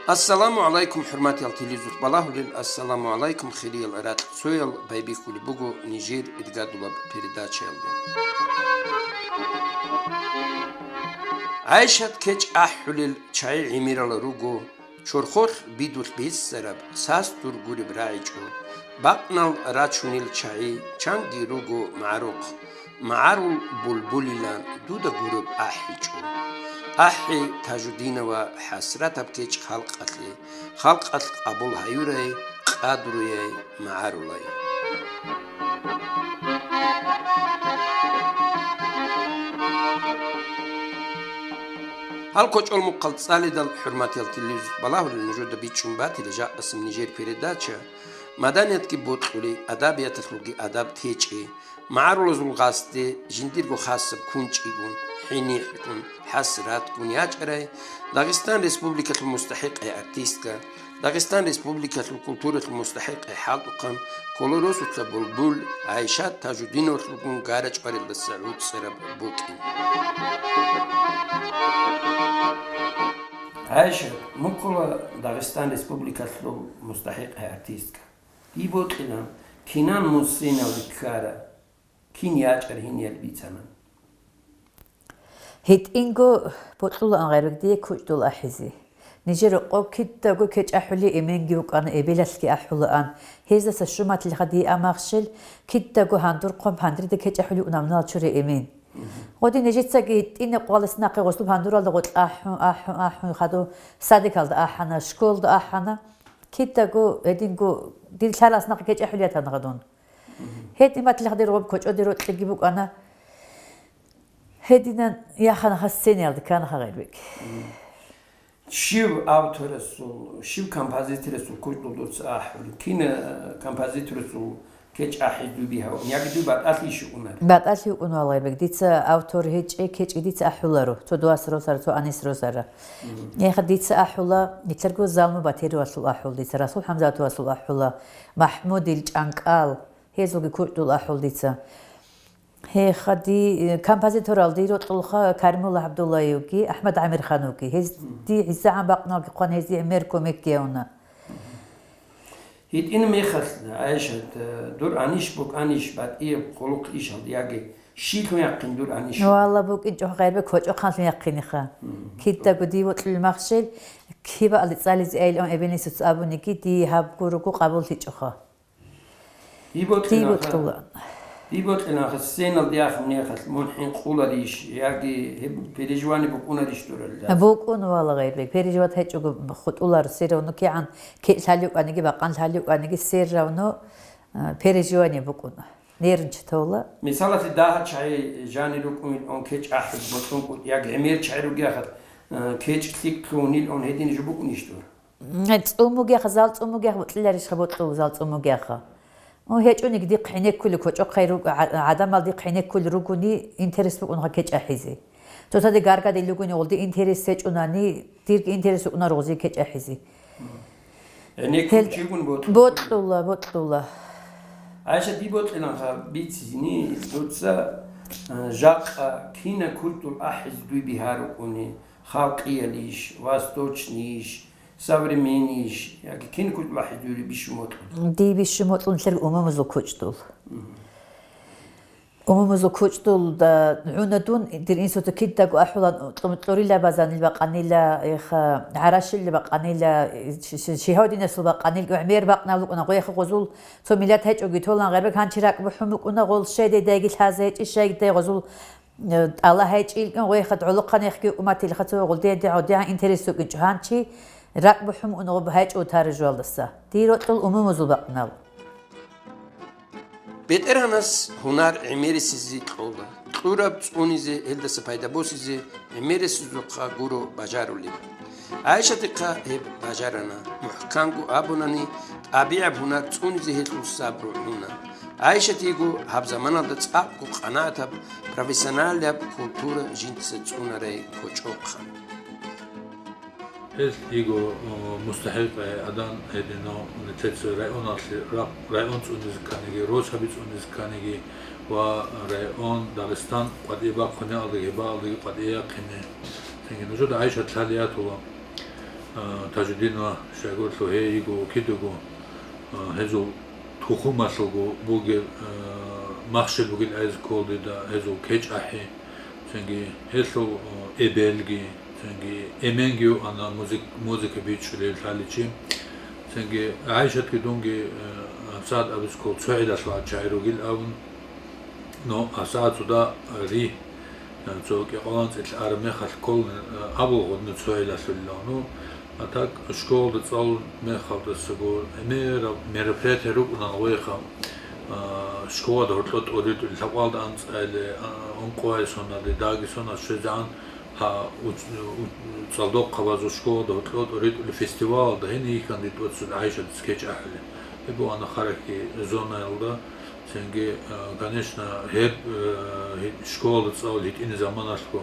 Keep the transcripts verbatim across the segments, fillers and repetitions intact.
Ассаламу гӀалайкум, хӀурматиял телевизор балагьулел, ассаламу гӀалайкум, хириял ракьцоял, байбихьулеб буго нижер иргадулаб передачаялде. ГӀайшат кечӀ ахӀулел чагӀи гӀемерал руго, чорхолъ бидулъ бессараб, сас дур гуреб рагӀичӀо, бакънал рачунел чагӀи чанги руго магӀарухъ, магӀарул булбулилан дуда гуреб ахӀичӀо. АхӀи, Тажудинова, хӀасратаб кечӀ халкъалъе, халкъалъ къабул гьаюрай, къадруяй, магӀарулай. Гьал кочӀол мухъал цӀалидал, хӀурматиял телевизор балагьулел, нужеда бичӀчӀун батила жакъасеб нижер передача, маданиятги бокьулей, адабияталъулги адаб течӀей, магӀарулазул гъасде жиндирго хасаб кунчӀигун, хӀинихӀгун, хӀасратгун ячӀарай Дагъистан Республикалъул мустахӀикъай артистка, Дагъистан Республикалъул культуралъул мустахӀикъай хӀалтӀухъан Колоросулъа булбул ГӀайшат Тажудиновалъулгун гара-чӀварилдаса гӀуцӀараб букӀин. ГӀайшат, муккула Дагъистан Республикалъул мустахӀикъай артистка. Дие бокьилан, кинан мун сценалде ккара, кин ячӀар гьениб бицана. ГьитӀинго бокьулаан гъайрак дие кучӀдул ахӀизе. Нижер рокъоб кидаго кечӀ ахӀулей эменги вукӀана, эбелалъги ахӀулаан. Гьездаса щуматлъиха дие а махщел, кидаго гьандурхъун гьанрида кечӀ ахӀулев вукӀана Амналчуре эмен. Гъодин нижецаги гьитӀинаб къвалес нахъе гъослъуб гьандуралда гъоркь ахӀун, ахӀун, ахӀун, хадув садикалда ахӀана, школда ахӀана. Кидаго гьединго дир лъаралъ нахъе кечӀ ахӀулей ятана гъадун. Гьедин батилахъ дир гъоб кочӀоде рокьиги букӀана. Гьединан яханаха сценаялда кканаха гъайрбек. Щив авторасул, щив композиторасул кучӀдул дуца ахӀулеб? Кин, э, композиторасул кечӀ ахӀизе дуе бигьа-, яги дуе батӀалъи щукӀунареб? БатӀалъи вукӀун вал гъайрбек. Дица автор гьечӀей, кечӀги дица ахӀуларо. Цо Дуас росара, цо Анис росара. Мгм. Гьеха дица ахӀула, нилъерго Залму Батировалъул ахӀул дица, Расул ХӀамзатовасул ахӀула, МахӀмудил чӀанкӀал, гьезулги кучӀдул ахӀул дица. Гьеха ди, э, композиторал ди рокьулха Каримулла ГӀабдуллаевги, АхӀмад ГӀамирхановги. Гьез ди гӀизагӀан бакъналги хъван, гьез ди гӀемер кумекги гьавуна. ГьитӀин мехалъ, ГӀайшат, э, дур анищ букӀанищ батӀияб къулухъ ишалда яги щилъун яхъин дур анищ? Валла, букӀинчӀо гъайрбек кочӀохъанлъун яхъиниха. Мгм. Кидаго ди вокьулел махщел, кибаалде цӀализе айилан эбел-инсуца абуниги, ди гьаб гурого къабуллъичӀоха. Дие бокьиланха, дие бокьиланха сценалде ахун мехалъ мун хӀинкъуларищ, яги гьеб переживание букӀунарищ дуралда? БукӀун вала гъайрбек, переживать гьечӀого хутӀулар, все равно кигӀан кегь лъалев кӀаниги, бакъан лъалев кӀаниги, все равно, а, переживание букӀун. Нервничать тавла. Мисалалъе, дагьа чагӀи жанир рукӀун он кечӀ ахӀизе бокьун кӀут, яги гӀемер чагӀи ругеха, а, кечӀ лъикӀлъун ил он гьедин жо букӀунищ дур? М, цӀумугеха, зал цӀумугеха, бокьиларищха бокьул зал цӀумугеха. Ну, гьечӀониги дихъ гьенеккули кочӀохъай руг-, гӀа-, гӀадамал дихъ гьенеккули ругони, интерес букӀунха кечӀ ахӀизе. Цоцаде гаргадил ругони гъолди интерес гьечӀунани, дирги интерес букӀуна ругъзи кечӀ ахӀизе. Гьенеккун Гьел-, чигун бокьула. Бокьула, бокьула. ГӀайша, дие бокьиланха бицизни, дуца, а, жакъа кина кучӀдул ахӀизе дуе бигьа рукӀуни, халкъиялищ, восточныйищ, современныйищ, яги кин кучӀдул ахӀизе дуе бищун бокьун? Дие бищун бокьун лъер умумузул кучӀдул. Мгм. Умумузул кучӀдул да гӀуна дун, дир инсуца кидаго ахӀула, кьу-, кьурила базанил бакъанила, эха, гӀарашил бакъанила, ши-, ши-, шигьодинасул бакъанил, гӀемер бакънал букӀуна, гъеха гъозул цо миллат гьечӀоги толан гъайрбек гьанчи ракӀ бухӀун букӀуна, гъол щайдай дайги лъазе гьечӀи, щайдай гъозул, э, тӀала гьечӀи илкӀун, гъеха гӀолохъанехги уматилха цо гъолдиядегӀодигӀан интерес вукӀинчӀо гьанчи, ракӀ бухӀун букӀуна гъоб гьечӀо таржуялдаса. Дир рокьул умумузул бакънал. БетӀергьанас гьунар гӀемерисезе кьола, кьураб цӀунизе, гьелдаса пайда босизе гӀемерисезухъа гуро бажарулеб. ГӀайшатихъа гьеб бажарана, мухӀканго абунани, тӀабигӀаб гьунар цӀунизе гьелъул сабру гьуна. ГӀайшатиего гьаб заманалда цӀакъго къанагӀатаб, профессионалияб культура жинца цӀунарай кочӀохъан. Гьелъ йиго, э, мустахӀикъай адан гьединав нилъеца районалъе рахъ-, район цӀунизе кканиги, росаби цӀунизе кканиги ва район, Дагъистан къватӀие бахъине алдаги, гьеб алдаги къватӀие яхъине. Цинги нужеда ГӀайшат лъалиятула. А, Тажудинова щайгурелъул гьей йиго кидаго, а, гьезул тухумалъулго бугеб, а, махщел бугел айз кколдида гьезул кечӀахӀи, цинги гьелъул, а, эбелги, цинги эменги юана музик-, музыка бичӀчӀулел лъаличи. Цинги ГӀайшатги дунги, а, гьабсагӀат абиз ккол цогидалъул чагӀи ругел абун, Ну, гьасда цо да ри, цо кӀикъоялда анцӀила араб мехалъ кколин абула гъодинаб цогидалъулилан. Ну, а так, школалда цӀалулеб мехалдасаго гӀемерал мероприятие рукӀуна гъойха, а, школалда гьоркьоб тӀоритӀулел, лъабкъоялда анцӀила, а, ункъоялда соналда, дагьаб соналда щвезегӀан, гьа, уч-, у-, цӀалдохъабазул школалда гьоркьоб тӀоритӀулел фестивалалда гьениб йихьана дида тӀоцебе ГӀайшатица кечӀ ахӀулеб. Гьеб буго Харахьи зонаялда. Цинги, э, конечно, гьеб, э, гьи-, школалда цӀалулел гьитӀинаб заманалъго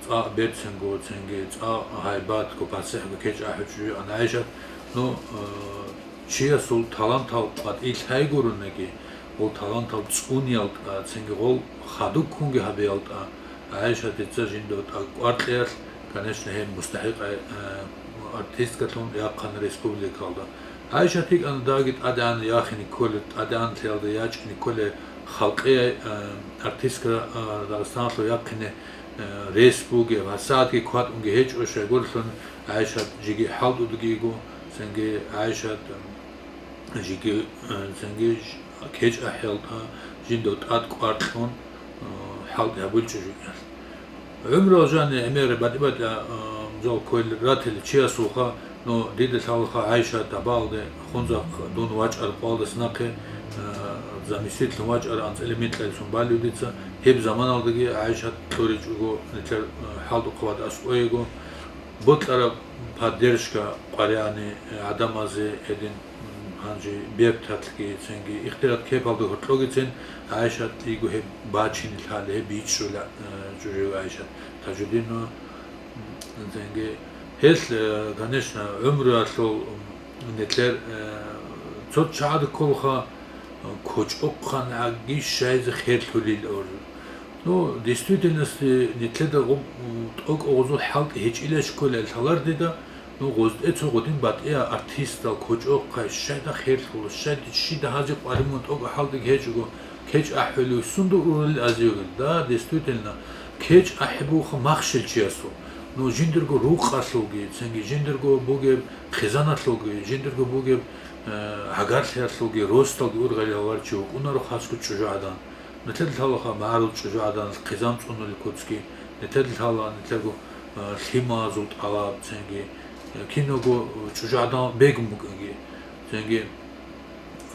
цӀакъ берцинго, цинги цӀакъ гьайбатго, пасихӀго кечӀ ахӀулев чи вугин ГӀайшат. Ну, э, чиясул талантал къватӀив лъай гурониги, гъол талантал цӀуниялда, цинги гъол хадуб ккунги гьабиялда, ГӀайшатица жинда тӀад кӀвар кьеялъ, конечно, гьеб мустахӀикъай, э, артисткалъун яхъана республикалда. ГӀайшат йикӀана дагьабги тӀадегӀан яхине кколел, тӀадегӀанлъиялда ячӀине кколел халкъияй, э, артистка, э, Дагъистаналъул яхъине, э, рес бугеб, гьасагӀатги кватӀунги гьечӀо, щайгурелъул ГӀайшат жеги хӀалтӀудги йиго, цинги ГӀайшат, м, жеги, э, цинги ж-, кечӀ ахӀиялда жинда тӀад кӀвар кьун, э, хӀалтӀи гьабулел чи вугин. ГӀумруялъ жаниб гӀемер батӀи-батӀи, а, жал кколел ратила чиясулха, ну, дида лъалаха ГӀайшат абаалде, Хунзахъ дун вачӀараб къоялдаса нахъе, а, заместительлъун вачӀараб анцӀила микьалъун балев дица, гьеб заманалдаги ГӀайшат кьуричӀого, нилъер, а, хӀалтӀухъ ватӀас къоего, бокьараб поддержка къваригӀани гӀадамазе гьедин, м, гьанже берталъги цинги ихтилат кепалда гьоркьогицин ГӀайшат йиго гьеб бачине лъала, гьеб бичӀчӀула, э, жужив ГӀайшат Тажудинова, м, цинги гьелъ, э, конечно, гӀумруялъул, м, нилъер, э, цо чагӀаде кколха, э, кочӀохъанагӀаги щайзе херлъулел абураб. Ну, действительности, нилъеда гъоб-, м, тӀокӀаб гъозул хӀалтӀи гьечӀилищ кколел лъалар дида, ну, гъозде цо гъодин батӀияб артистал кочӀохъай, щайда херлъула, щайда, щида гьазе къваригӀун тӀокӀаб хӀалтӀиги гьечӀого, кечӀ ахӀулев сундул ургъел азиюгел? Да, действительно, кечӀ ахӀи бугоха махщел чиясул. Ну, жиндирго рукъалъулги, цинги жиндирго бугеб хъизаналъулги, жиндирго бугеб, э, гӀагарлъиялъулги, росдалги ургъел гьавар чи вукӀунаро хасго чӀужугӀадан. Нилъеда лъалаха магӀарул чӀужугӀаданалъ хъизан цӀунулел куцги, нилъеда лъала нилъерго, а, лъималазул тӀалаб цинги, а, киналго чӀужугӀадан бегун букӀинги. Цинги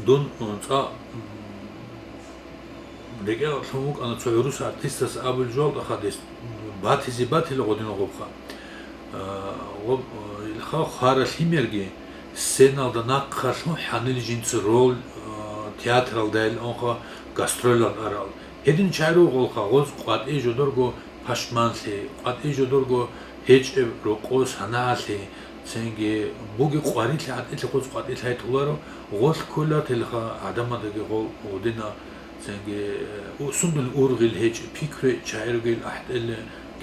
дун, а, цӀа, м, рекӀелъ лъун вукӀана цо гӀурус артистас абулеб жо, тӀаха дес батизе батила гъодинал гъобха. А, ва, а, илха хваралъимерги сценалда нахъалъун хӀанил жинца роль, а, театралдайиланха гастролалда арал. Гьедин чагӀи ругелха гъоз къватӀи жодорго пашманлъи, къватӀи жодорго гьечӀеб рокъо санагӀалъи, цинги буги къварилъи гӀатӀилъи гъоз къватӀи лъайтуларо, гъолъ кколатилха гӀадамадаги гъол гъудина. Цинги, э, у-, сундул ургъел гьечӀеб пикруе чагӀи ругел, ахӀдел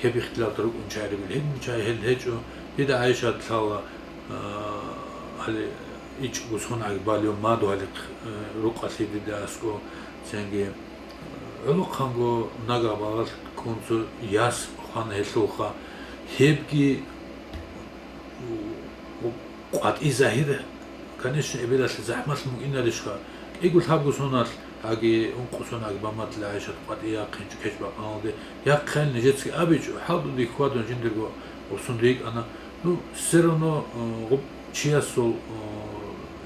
кеб ихтилат рукӀун чагӀи ругел. Гьедин чагӀи гьел гьечӀо. Дида ГӀайшат лъала, а, гьале ичӀго соналъ балев мадугьалихъ, э, рукъалъе дида аскӀо. Цинги, э, гӀолохъанго нагагь балагьалъ ккун цо яс хвана гьелъулха. Гьебги къватӀи загьир, конечно, эбелалъе захӀмалъун букӀинарищха? КӀиго-лъабго соналъ, аги ункъо соналъ, аги баматла ГӀайшат къватӀи яхъинчӀо кечӀ бакъаналде, яхъе нижецаги абичӀо, хӀалтӀуде хьвадун жиндирго гъосун рикӀкӀана. Ну, все равно, э, гъоб чиясул,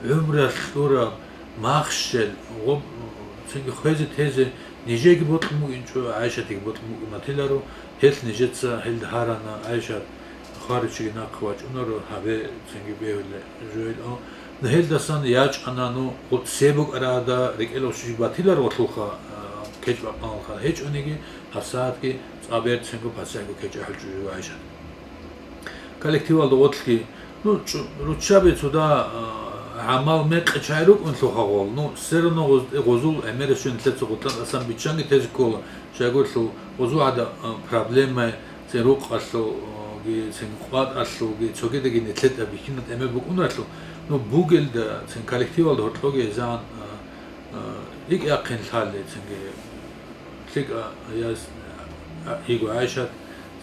э, гӀумруялъ кьураб махщел, гъоб, э, цинги хвезе-тезе нижеги бокьун букӀинчӀо, ГӀайшатиги бокьун букӀун батиларо, гьелъ нижеца гьелда гьарана, ГӀайшат, хваричиги нахъе вачӀунаро, гьабе цинги бегьулеб жо гьел. О, ну, гьелдасан ячӀана, ну, гъоц се букӀарада рекӀелъ щвезе батиларо гъолъулха, а, кечӀ бакъаналха. ГьечӀониги, гьабсагӀатги цӀа берцинго пасихӀго кечӀ ахӀулчӀо жо ГӀайшат. Коллективалда гъолъги, ну, чӀу-, руччаби цо да, а, гӀамал мекъи чагӀи рукӀунлъуха гъол. Ну, все равно гъоз-, гъозул гӀемерисев нилъеца гъотлъан тӀасан биччанги тезе ккола, щайгурелъул гъозул гӀада, а, проблемай, цин рукъалъул, а, Цин къватӀалъулги цогидаги нилъеда бихьина тӀеме букӀунаралъул, ну, бугелда цин коллективалда гьоркьоги гьезан, а, а, рикӀ яхъин лъале цинги лъикӀа яз, а, йиго ГӀайшат,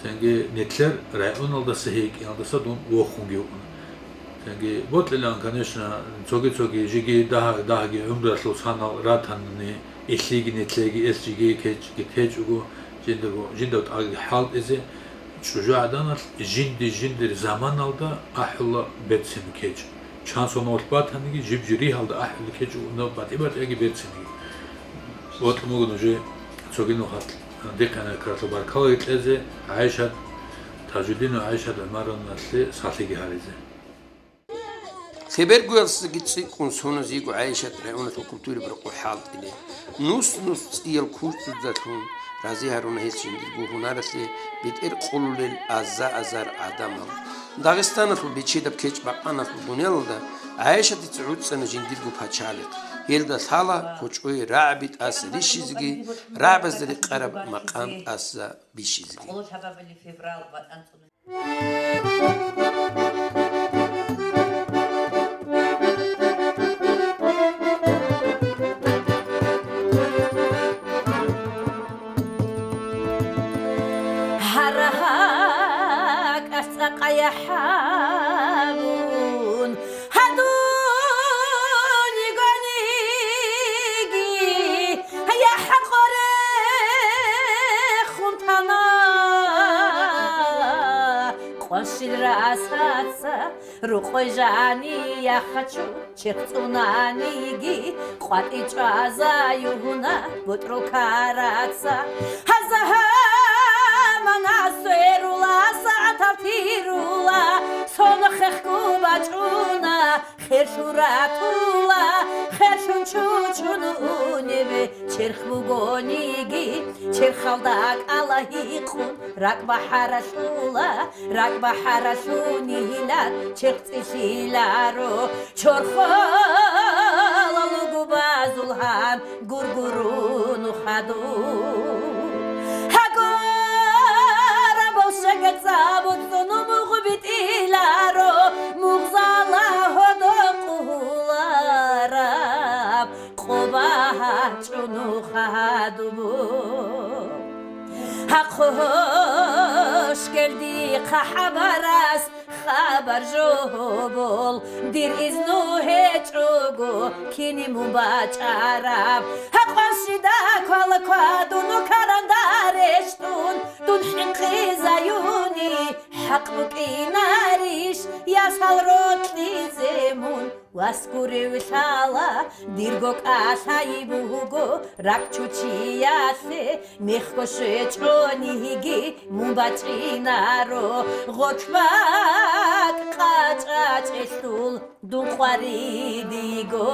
цинги нилъер районалдаса гьейкӀиналдаса дун вохунги вукӀуна. Цинги бокьилан, конечно, цоги-цоги жиги дагь-, дагьги гӀумралъул санал ратани, илъиги нилъеги эс жиги кечӀги течӀого, жиндаго, жинда тӀаги хӀалтӀизе, чӀужугӀаданалъ жинди-жиндир заманалда ахӀула берцин кечӀ. Чан соналъ батаниги, жиб-жиб ригьалда ахӀула кечӀ, батӀи-батӀиги берциниги. Бокьун буго нужее цоги нухалъ дихъана кралъу баркалаги кьезе, ГӀайшат Тажудин ва ГӀайшат ГӀумаровналъе сахлъиги гьаризе. Хабаргоялдасаги цӀикӀкӀун соназе йиго ГӀайшат районалъул культураялъул рокъоб хӀалтӀулев. Нус-нус цӀиял курсузда лъун рази гьаруна гьес жиндирго гьунаралъе бетӀер къулулел азар-азар гӀадамал. Дагъистаналъул бичедаб кечӀ-бакъаналъул бунелалда ГӀайшатица гӀуцӀана жиндирго пачалихъ. Гьелда лъала кочӀое рагӀаби тӀаса рищизеги, рагӀабазда рекъараб макъам тӀаса бищизеги. Гьарагьакъас цӀакъ яхӀ гьабун, гьадун йигониги, яхӀ къорехун тана къвашил расаца. Рукъой жани яхъачӀун, черх цӀунаниги, къватӀи чӀвазаюгьуна бутӀрул караца. Гьаза гьамана сверула сагӀатал тирула, сон хехго бачӀуна, херлъун ратула, херлъун чучун унебе черх бугониги, черхалда кӀала гьикъун ракӀ бахӀаралъула. РакӀ бахӀаралъунилан черх цӀилъиларо, чорхол лугбазул гьан гургурун хадуб. Гьагораб болшага цӀабуцун мугъ битӀиларо, мугъзала гьодо къулараб къоба гьачӀун хадуб. Гьа, хъощ гьелдихъа хабарас хабар жобол, дир изну гьечӀого кини мун бачӀараб. Гьа, къвашида квала квадун, каранда рещтӀун, дун хӀинкъизаюни хӀакъ букӀинарищ, ясал рокьизе мун? Вас гурев лъала, дирго кӀалъай буго, ракӀ чучиялъе мехго щвечӀониги мун бачӀинаро, гъоркь бакӀ къачӀачӀелъул дун къваридиго.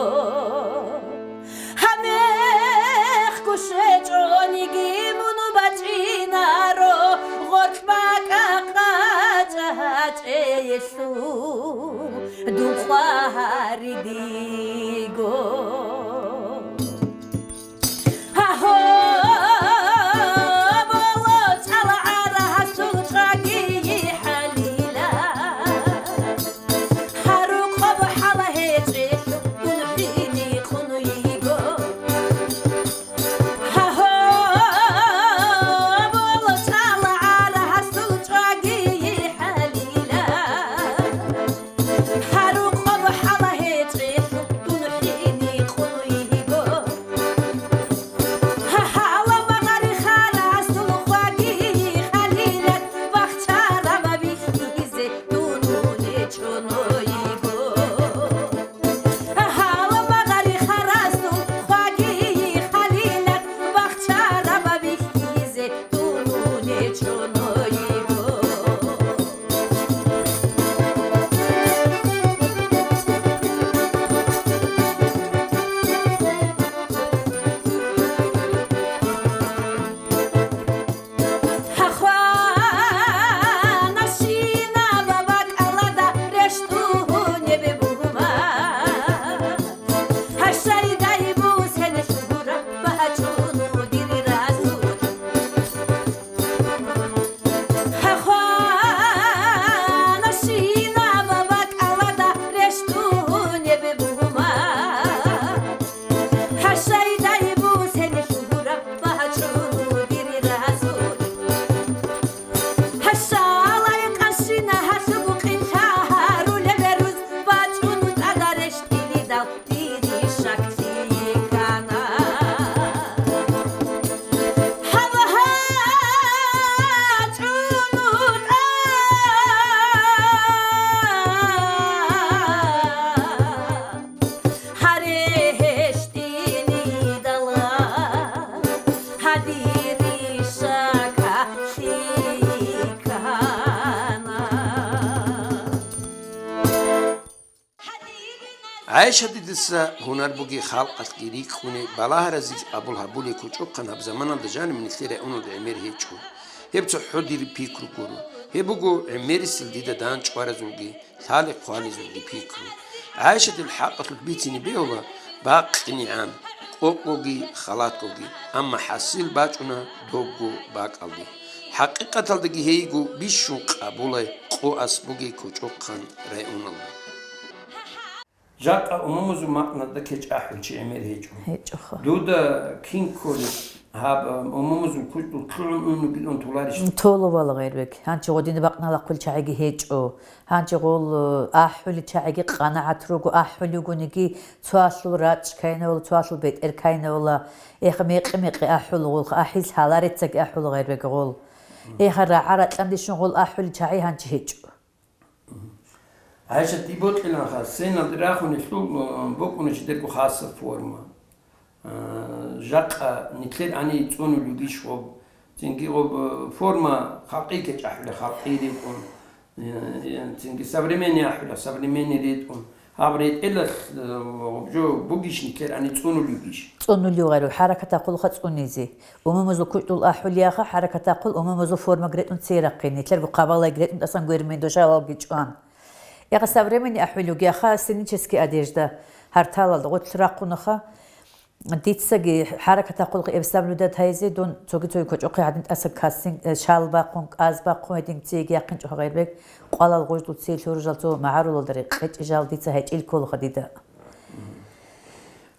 Гьа, мехго щвечӀониги мун бачӀинаро, гъоркь бакӀ къачӀачӀелъул дун къваридиго. Гьагьо, боло, цӀала гӀара гьасул чӀвагийи хӀалила. Гьарукъоб хӀала гьечӀелъул дун хӀинихъун йиго. Гьагьо, боло, цӀала гӀара гьасул чӀвагийи хӀалила. Гьарукъоб хӀала гьечӀелъул дун хӀини ГӀайшатидаса гьунар бугей халкъалъги рикӀкӀуне балагьаразеги къабул гьабулей кочӀохъан гьаб заманалда жаниб нилъер районалда гӀемер гьечӀо. Гьеб цохӀо дир пикру гуро. Гьеб буго гӀемерисел дида дандчӀваразулги, лъалихъ хъвализулги пикру. ГӀайшатил хӀакъалъулъ бицине бегьула бакъинегӀан, къокъгоги, халатгоги, амма хӀасил бачӀуна добго бакӀалде. ХӀакъикъаталдаги гьейго бищун къабулай къо ас бугей кочӀохъан районалда. Жакъа умумузул макънада кечӀ ахӀулчи гӀемер гьечӀо. ГьечӀоха. Дуда кин кколеб гьаб, а, умумузул кучӀдул лъугӀун ун вугилан толарищ? Толо вала гъайрбек. Гьанчи гъодин бакънала хъул чагӀиги гьечӀо. Гьанчи гъол, э, ахӀули чагӀиги къанагӀат руго, ахӀули вугониги цоалъул рачӀ кайнавала, цоалъул бетӀер кайнавала. Эха, мекъи-мекъи ахӀул гъолха, ахӀиз гьаларецаги ахӀул гъайрбек гъол. Эха, рагӀа-ракьандищун гъол ахӀули чагӀи гьанчи гьечӀо. ГӀайшат, дие бокьиланха, сценалде рахун гьелъул, э, букӀуна жидерго хасаб форма. Э, жакъа нилъер гьанив цӀунулев йигищ гъоб, цинги гъоб, э, форма халкъи кечӀ ахӀулеб, халкъи ритӀун, э, э, цинги современный ахӀулеб, современный ритӀун. Гьаб ретӀелалъ, э, гъоб жо бугищ нилъер гьанив цӀунулев йигищ? ЦӀунулев гъайру, хӀаракат ахъулха цӀунизе. Умумузул кучӀдул ахӀулеяха, хӀаракат ахъул, умумузул формаг ретӀун церахъин, нилъерго хъабалайги ретӀун тӀасан гвермин дошалалги чӀван. Яха современный ахӀулуги, яха сценический одежда, гьарталалда гъоцлъ рахъунаха. Дицаги хӀаракат ахъулха эб соблюдать гьайзе, дун цоги-цоги кочӀохъе гьадин тӀаса кассин, э, шал бахъун, кӀаз бахъун гьедин цеги яхъинчӀоха гъайрбек, къвалал гъуждул цеги лъуружал цо магӀарулалда рекъечӀи жал дица гьечӀил кколаха дида.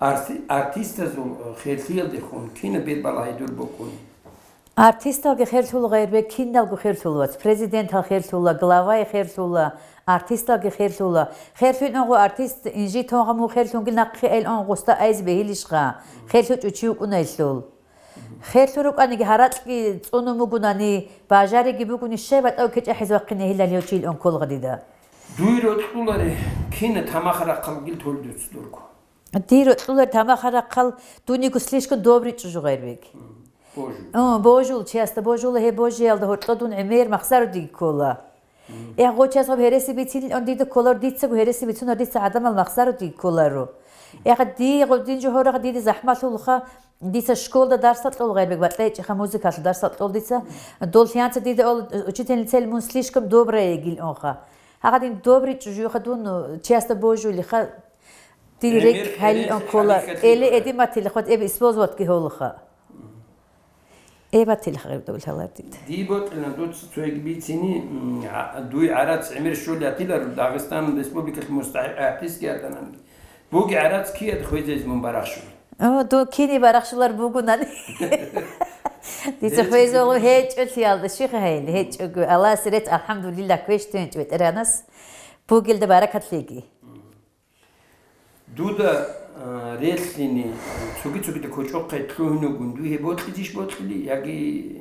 Арти-, артистазул херлъиялдехун кинаб бер балагьидур букӀун? Артисталги херлъула гъайрбек, киналго херлъула вац, президентал херлъула, главай херлъула, артисталги херлъула. Херлъуйнагъо артист инжитонгъа мун херлъунги нахъе айлъун гъуста айз бегьилищха, херлъучӀучи вукӀуна илъул. Херлъун рукӀаниги гьаракьги цӀунун бугунани, бажариги бугуни щай батӀав кечӀахӀиз вахъине гьилал гьев чи илъун кколгъа дида. Дуй рокьуларе, кина тамахарахъал гил толдуц дурго. Дир рокьулар тамахарахъал дуниго слишком добрый чӀужу гъайрбек. Божу. О, божул, чиясда божула, гьеб божиялда гьоркьо дун гӀемер махсару диги ккола. Эгъо чияс гъаб гьереси бицинилан дида кколар, дицаго гьереси бицунар дица гӀадамал махсару диги кколаро. Эгъа ди гъодин жо гьорагъ дида захӀмалъулха, дица школда дарсал кьол гъайрбек, батӀлайчӀеха музыкалъ дарсал кьол дица. Дол хӀянца дида ол учительницел мун слишком добрая гил онха. Гьагъадин добрый чӀужуха дун, чиясда божулиха. Дир рекӀ гьалилан ккола, эли эдиматилихъ ва эб использоватги гьолаха. Эбатилихъ гъеб дов лъалар дида. Дие бокьилан дуца цоги бицини, м, а, дуй гӀарац гӀемер щолиятилар Дагъистан Республикалъ мустахӀикъ артистги атананги. Буги гӀарац кият хвезейз мун барахщула? О, ду кини барахщулар бугунани. Дица хвезолу гьечӀолъиялда, щихъ гьайли, гьечӀого. Аллагьасе рецц, алхӀамдулиллагь, квеш тунчӀ ветеранас. Бугелда баракатлъиги. Дуда, а, релълъине, цоги-цогида кочӀохъе лъугьунагун, дуе бокьидищ бокьили, яги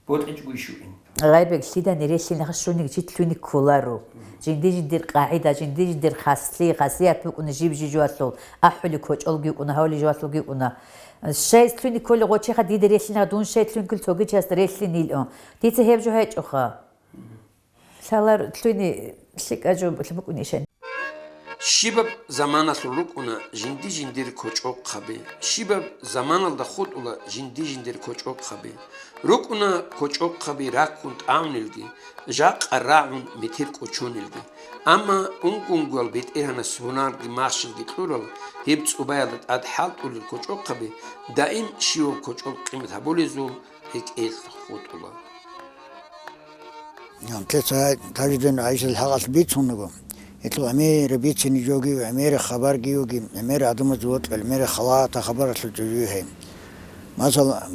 бокьичӀгуй щуин? Гъайбек, лъидани релълъине хасшуниги чи лъугьине кколаро. Жинди-жиндир къагӀида, жинди-жиндир хасли, хасият букӀуна жиб-жижуалъул, ахӀули кочӀолги вукӀуна, гьавли жуалъулги вукӀуна. Шайз лъугьине кколи гъочеха дида релълъине, дун шай лъугьине кколи цоги чиясда релълъин илъун. Дица гьеб жо гьечӀоха. Лъалар лъугьине лъикӀа жо букӀунищ гьаниб. Щибаб заманалъул рукӀуна жинди-жиндир кочӀохъаби, щибаб заманалда хутӀула жинди-жиндир кочӀохъаби. РукӀуна кочӀохъаби раккун тӀагӀунелги, жакъа рагӀун метер кӀочонелги. Амма унго-унгоял БетӀергьанас гьунарги махщелги кьурал, гьеб цӀубаялда тӀад хӀалтӀулел кочӀохъаби даим щивав кочӀол къимат гьабулезул рекӀелъ хутӀула. Нилъеца гьай Тажидин ГӀайшал хӀакъалъ бицун буго. Гьелъул гӀемер бицине жоги, гӀемер хабарги йоги, гӀемер гӀадамаз вокьа, гӀемер халата хабаралъул чӀужугье. Масала,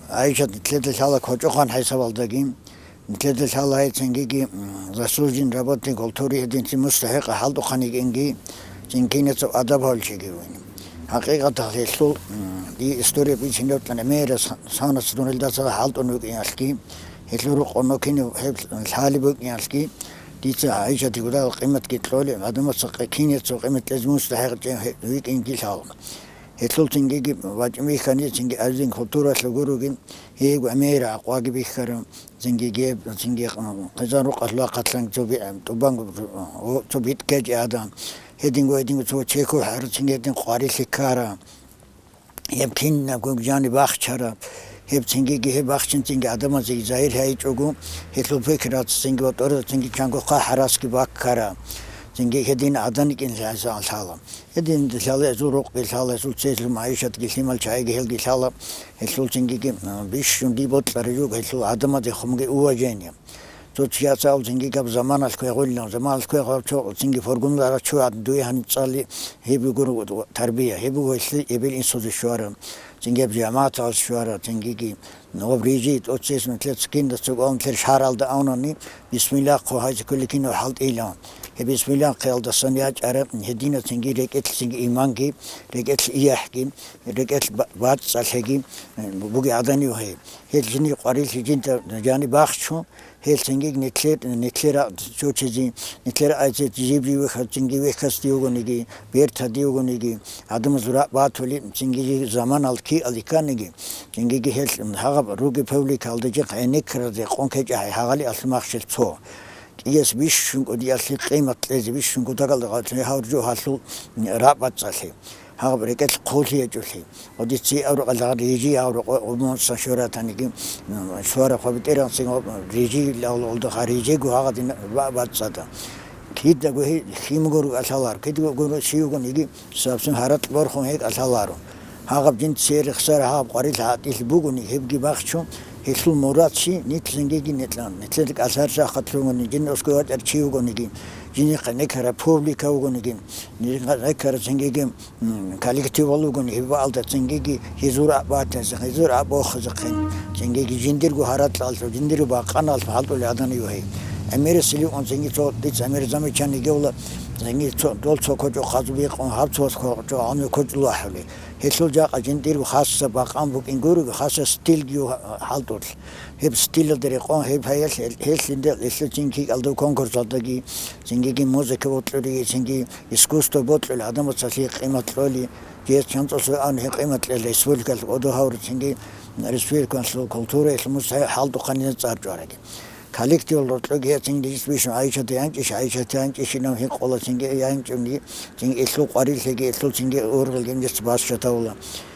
ГӀайшат нилъеда лъала кочӀохъан хӀисабалдаги, нилъеда лъала гьай цинги-, м, заслуженный работник культуры гьединлъи мустахӀикъа хӀалтӀухъан йикӀинги, цин кинецав адаб гьавлчиги вугин. ХӀакъикъаталъ гьелъул, м, дие история бицин рокьана мера са-, санаца дунелдаса хӀалтӀун вукӀиналъги, гьелъул рукъуно кинев гьеб лъалеб букӀиналъги, дица ГӀайшатиги дагьал къиматги кьолеб, гӀадамаца къе-, кинецав къимат кьезе мустахӀикъ чӀен гье-, вукӀинги лъала. Гьелъул цинги-, бачӀун бихьани, цинги азин культуралъул гуруги, гьего мера гӀакъуаги бихьарав, цинги гьеб, цинги хъизан рукъалъ вахъалъан цо би-, тӀубан цо битӀкечӀи гӀадан. Гьединго, гьединго цо чехьул хӀарацин гьедин къварилъи ккара. Гьеб кинабго жаниб бахчара. Гьеб цинги, гьеб бахчинцинги гӀадамазе загьир гьайичӀого, гьелъул пикрацинги ва тӀоразецинги чанго хъа-хӀарасги баккара. Цинги гьедин гӀадан йикӀин лъала. Гьедин лъала гьезул рукъги лъала, гьезул цеслъун магӀишатги лъимал чагӀиги гьелги лъала, гьелъул цинги, а, бищун диб бокьараб жо, гьелъул гӀадамазе хъумги уважение. Цо чияс абулцинги гьаб заманалъ квегъулилан, заманалъ квегъав цо цинги форгунлара чугӀад дуе гьаниб цӀали, гьеб буго тарбия, гьеб буго гьелъи эбел-инсузе щвараб, цинги гьаб жамагӀаталъ щвараб, цингиги гьаб рижи тӀоцес нилъер цкинда цо гьанлъер шаралда авнани, бисмилла хъо гьайзе кколикинав хӀалтӀила. Гьеб бисмилла хъиялдасан ячӀараб гьедина цинги рекӀелъ цинги иманги, рекӀелъ ияхӀги, рекӀелъ ба-, бацӀцӀалъиги, э, буги гӀаданив гьей. Гьел жиндир къварилъи жинда жаниб бахчун, гьел цинги нилъер, нилъер чучизе, нилъер айцет жиб-жиб вехьа-, цинги вехьасде вугониги, бертаде вугониги, гӀадамаз рагӀ батули, цинги заманалъ киалде кканиги, цинги гьел гьагъаб руги павликалда жихъ гӀенеккаразе къон ккечӀахӀи гьагъали алъумахщел цо. КӀияс бищун кӀудиялъе къимат кьезе, бищун кутакалда гъатлъе гьав жо гьалъул рагӀ бацӀцӀалъе. Гьаб рекӀелъ хъулъи гьечӀолъи. Одици аврукъалда рижи аврукъ умумусан щуратаниги, м, щвара хъвабитӀеран цин рижи лавлалда рижиго гьагъадин ва-, бацӀцӀада. Кидаго гьи-, химгур алъалар, кидаго гуро щивгун йиги сабсун гьаракь борхун гьекӀ алъаларо. Гьагъаб жин церехсар гьаб къварил гьатӀил бугони гьебги бахчун, гьелъул мурад щи, нитлъингиги нитлъан, нитлъер кӀалъар шахъат лъугони, жин осгой вачӀар чи вугониги, жинихъа некара публика вугониги, некара цингиги, м, коллективал вугони, гьеб баалда цингиги гьезур аб батазехъин, гьезур аб охазехъин, цингиги жиндирго гьаракьалъу, жиндирго бакъаналъу хӀалтӀули гӀадани вугьи. ГӀемерисилив ун цинги цо дица гӀемер замечание гьевла, цинги цо, дол цо кочӀо хъазу бикъун, гьаб цо кочӀо гьанив кочӀулахӀули. Гьелъул жакъа жиндирго хасса бакъан букӀин гуриго, хасса стилгиу хӀалтӀулъ. Гьеб стилалда рекъон гьеб гьаялъ гьел-, гьелъинде гьелъул цинги кӀалдав конкурсалдаги, цингиги музыка бокьуриги, цинги искусство бокьули, гӀадамацалъе къимат кьоли, жез чанцӀусу ан гьеб къимат кьела республикалъ кӀодо гьавру цинги республикалъул культураялъ мусхӀи хӀалтӀухъанилан цӀар чӀвараги. Коллективал рокьоги гьецин рижис бищун ГӀайшат янчӀищ, ГӀайшат янчӀищинав гьикъола цинги янчӀунги, цинги илъул къварилъиги, илъул цинги ургъел гьимжес басчатавула.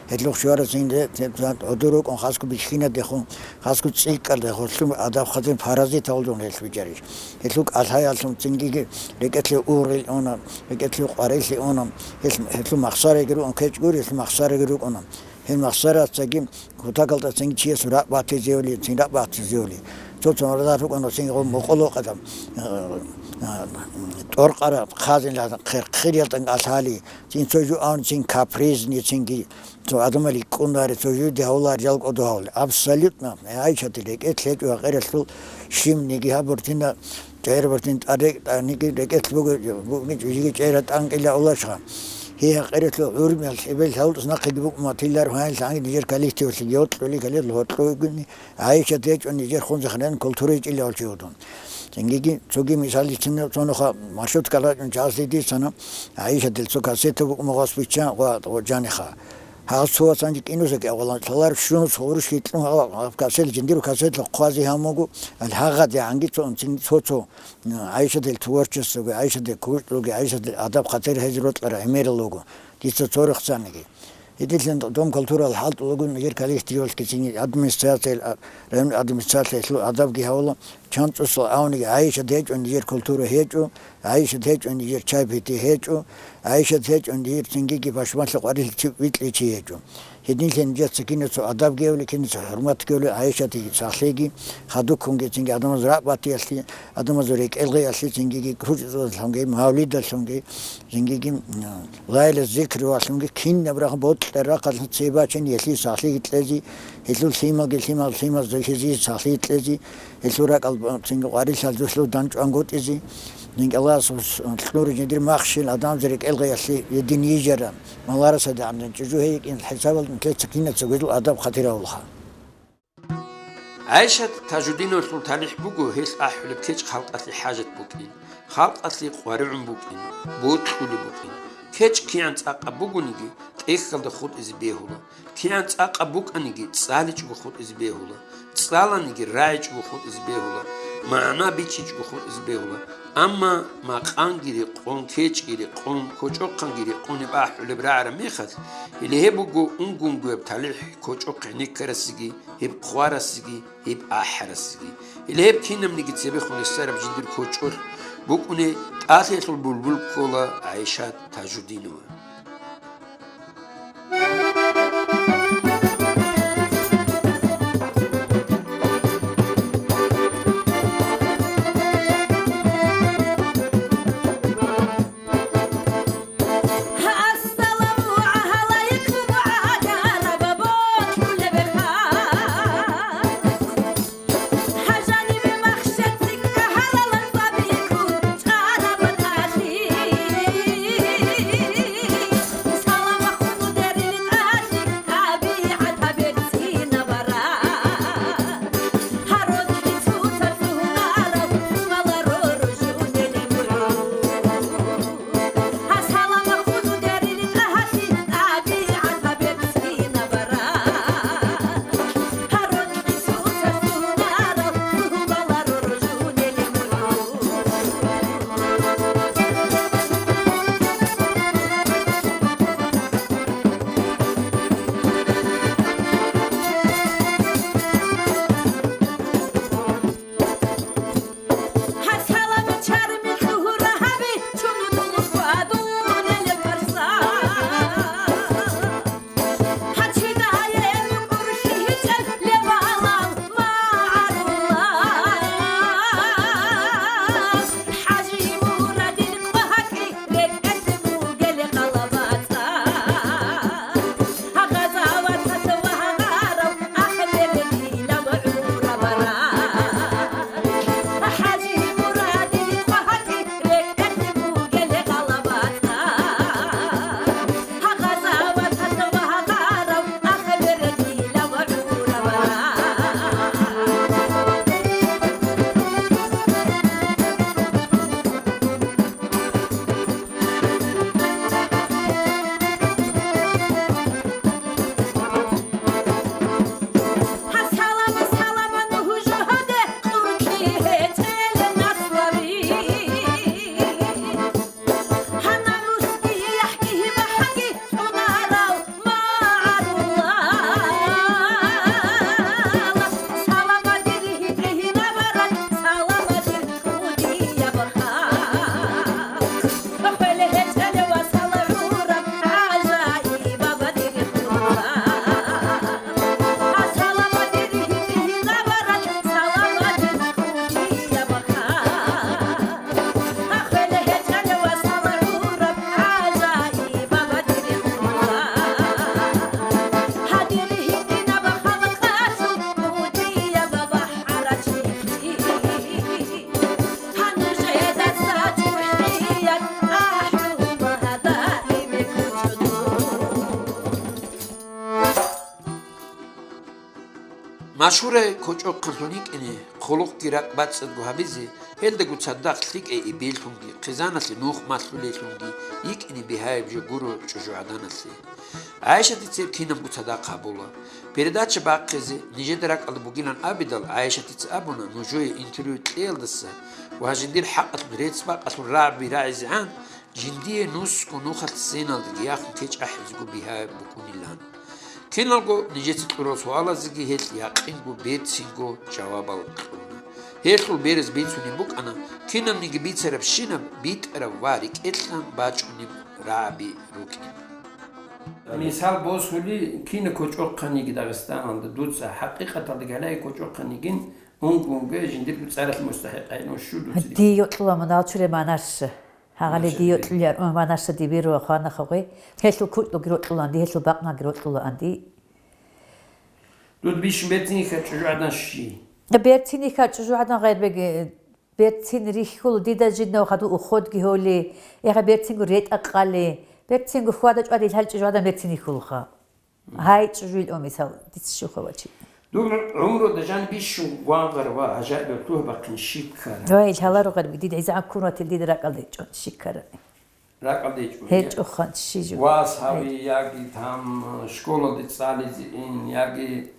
Гьелъул щварацин гӀодор рукӀун хасго бихьинадехун, хасго цӀикӀкӀалдехун, лъун адаб хадин паразитавулдун гьелъ вичарищ. Гьелъул кӀалъаялъун цинги рекӀелъе ургъел уна, рекӀелъе къварилъи уна, гьелъ-, гьелъул махсараги рукӀун кечӀгури, гьелъул махсараги рукӀуна. Гьел махсарацаги кутакалда цинги чияс ракӀ батизеули, цин ракӀ батизеули. Цо-цо мурдат рукӀана цин гъо мукъулукъада, а, а, тӀоркъара хъазинлъазан хъер-, хъириял тӀанкӀалъали, цин цо жуан цин капризни, цинги цо адамал рикӀкӀунари, цо жуди гьавлар жалкӀо дугьавли. Абсолютно, ГӀайшатил рекӀелъ гьечӀо гьакъиралъул щибниги гьабуртина, ЧӀерабуртин тӀаде-, тӀаниги рекӀелъ буго, бугин чӀужиги чӀера тӀанкӀила улашха. Гьей гьакъиралъул гӀурмиял хӀебел гьалцӀ нахъеги букӀун матилар гьайин лъанги нижер коллективалъе йокьули калел гьоркьугуни ГӀайшат гьечӀо нижер хунзахъинан культура гьечӀилавал чи вудун. Цингиги цоги мисаллъицин цонуха маршрутка рачӀун часлъи дицана, ГӀайшатил цо кассета букӀун гъос биччан ва, ва жаниха. Гьал цо вацанчи кӀинусаги авалан лъалар щунус гъурущ гьикьун гьал касел жиндиру касел хъвази гьамугу, ал гьагъади гьанги цо, цин цо-цо, ГӀайшатил творчествоги, ГӀайшатил кучӀлуги, ГӀайшатил адаб хъатир гьез рокьара гӀемерал руго, дица цо рехсаниги. Гьединлъин дом культурал хӀалтӀулаго нижер коллективалъги цин администрациялъ, а, район администрациялъул адабги гьавула, чанцӀусал авниги ГӀайшат гьечӀо нижер культура гьечӀо, ГӀайшат гьечӀо нижер чай-пити гьечӀо, ГӀайшат гьечӀо нижер цингиги пашмалъа къварилъи чи-, витӀличи гьечӀо. Гьединлъи нижеца кинаца адаб гевли, кинаца хӀурмат гевли, ГӀайшатиги сахлъиги, хадуккунги цинги адамаз ракӀбатиялъи, адамазул рекӀелгъиялъи, цингиги кучӀдалъунги, мавлидалъунги, цингиги, м, лайла зикрувалъунги, кинаб рахъ бокьа рахъалъун цебачин гьелъие сахлъиги кьези, гьелъул лъималги лъимал-лъимал зухьизе сахлъиги кьези, гьелъул ракӀал цинги къварилъал зулъул данчӀвангутӀизе, цингиги Аллагьас кьури жиндир махщел адамазул рекӀелгъиялъи гьедин йижаран. Маларасаде гӀамрин чӀужу гьейикӀин хӀисабалда нилъеца кинаца гьезул адаб хъатир гьавулха. ГӀайшат Тажудиновлъул талихӀ буго гьелъ ахӀулеб кечӀ халкъалъе хӀажат букӀин, халкъалъе къваригӀун букӀин, бокьулеб букӀин. КечӀ кигӀан цӀакъаб бугониги, тӀехьалда хутӀизе бегьула. КигӀан цӀакъаб букӀаниги, цӀаличӀого хутӀизе бегьула. ЦӀаланиги, рагӀичӀого хутӀизе бегьула. МагӀна бичичӀого хутӀизе бегьула. Амма макъанги рекъон, кечӀги рекъон, кочӀохъанги рекъон гьеб ахӀулеб рагӀараб мехалъ, гьеле гьеб буго унгунгояб талихӀ кочӀохъ гьенеккарасеги, гьеб хъварасеги, гьеб ахӀарасеги. Гьеле гьеб кинабниги цебехун ресараб жиндир кочӀолъ букӀуне тӀалъиялъул булбул ккола ГӀайшат Тажудинова. Машгьурай кочӀохъанлъун йикӀине, хъулухъги ракӀ бацӀцӀадго гьабизе, гьелдаго цадахъ лъикӀай эбеллъунги, хъизаналъе нух малъулеллъунги йикӀине бигьаяб жо гуро чӀужугӀаданалъе. ГӀайшатица гьеб кинабго цадахъ гьабула. Передача бахъизе нижеда ракӀалда бугилан абидал, ГӀайшатица абуна, нужее интервью кьеялдаса ва жиндир хӀакъалъулъ рецц-бакъалъул рагӀаби рагӀизегӀан, жиндие нусго нухалъ сеналдаги яхун кечӀ ахӀизего бигьаяб букӀунилан. Киналго нижеца кьурал суалазеги гьелъ якъинго, берцинго жавабал кьуна. Гьелъул бераз бицунеб букӀана, кинабниги бицарабщинаб битӀараб ва рекӀелъан бачӀунеб рагӀаби рукӀин. Мисал босули, кина кочӀохъаниги Дагъистаналда, дуца хӀакъикъаталда гьалай кочӀохъанигин, унго-унго жиндирго цӀаралъе мустахӀикъайин щу дуца. Дие йокьула мунагьал чурай Манасса. Гьагъали дие йокьулияр, ун, Манасса дибиру ва хвана хавгъи. Гьелъул кутӀлуги рокьулаан ди, гьелъул бакънаги рокьулаан ди. Дуд бищун берцин йихьа чӀужугӀадан щи? Берцин йихьа чӀужугӀадан гъайрбеги, берцин рихьул дида жинав хадув уходги гьоли, эгъа берцинго ретӀа къали, берцинго хьвада чӀвади лъал чӀужугӀадан берцин йихьулха. Гьай, чӀужуил о мисал, дица щуха вачи. Дур гӀумруда жан бищун гвангъар ва гӀажаибаб лъугьа-бахъин щиб ккара? Вай, лъаларо гъарби, дида гӀизагӀан ккун ватил дида ракӀалда гьечӀо, щиб ккара? РакӀалда гьечӀо. ГьечӀо хан, щи жо. Вас гьави, яги там школалде цӀализе ин, яги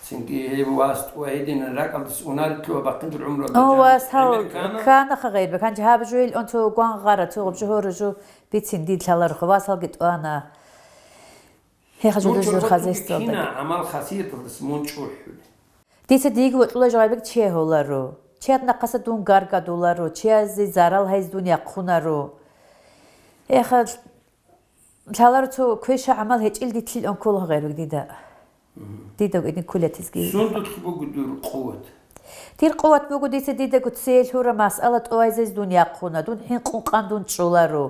Цинги гьеб вас тӀуа гьединан ракӀалдаса унарилъула бахъинчӀул гӀумру. О, вас гьав кканаха гъайбе, гьанже гьаб жугьил он цо гвангъара, цо гъоб жо гьоружу бицин дид лъаларухъа, васалги тӀуана. Гьеха жо дужур хазесталда. Кина гӀамал хасияталдаса мун чӀухӀули? Дица диги вокьула жо гъайбек чегьуларо. Чед нахъаса дун гаргадуларо, чиязе зарал гьайз дун яхъунаро. Гьеха Лъаларо цо квеша гӀамал гьечӀил дитлъил онколгьа гъайруг дида. Дида гьедин кколатизги. Сундулъ буго дур къуват? Дир къуват буго дица дидаго цеялъура масъала тӀуайзез дун яхъуна, дун хӀинкъун къан дун чӀоларо.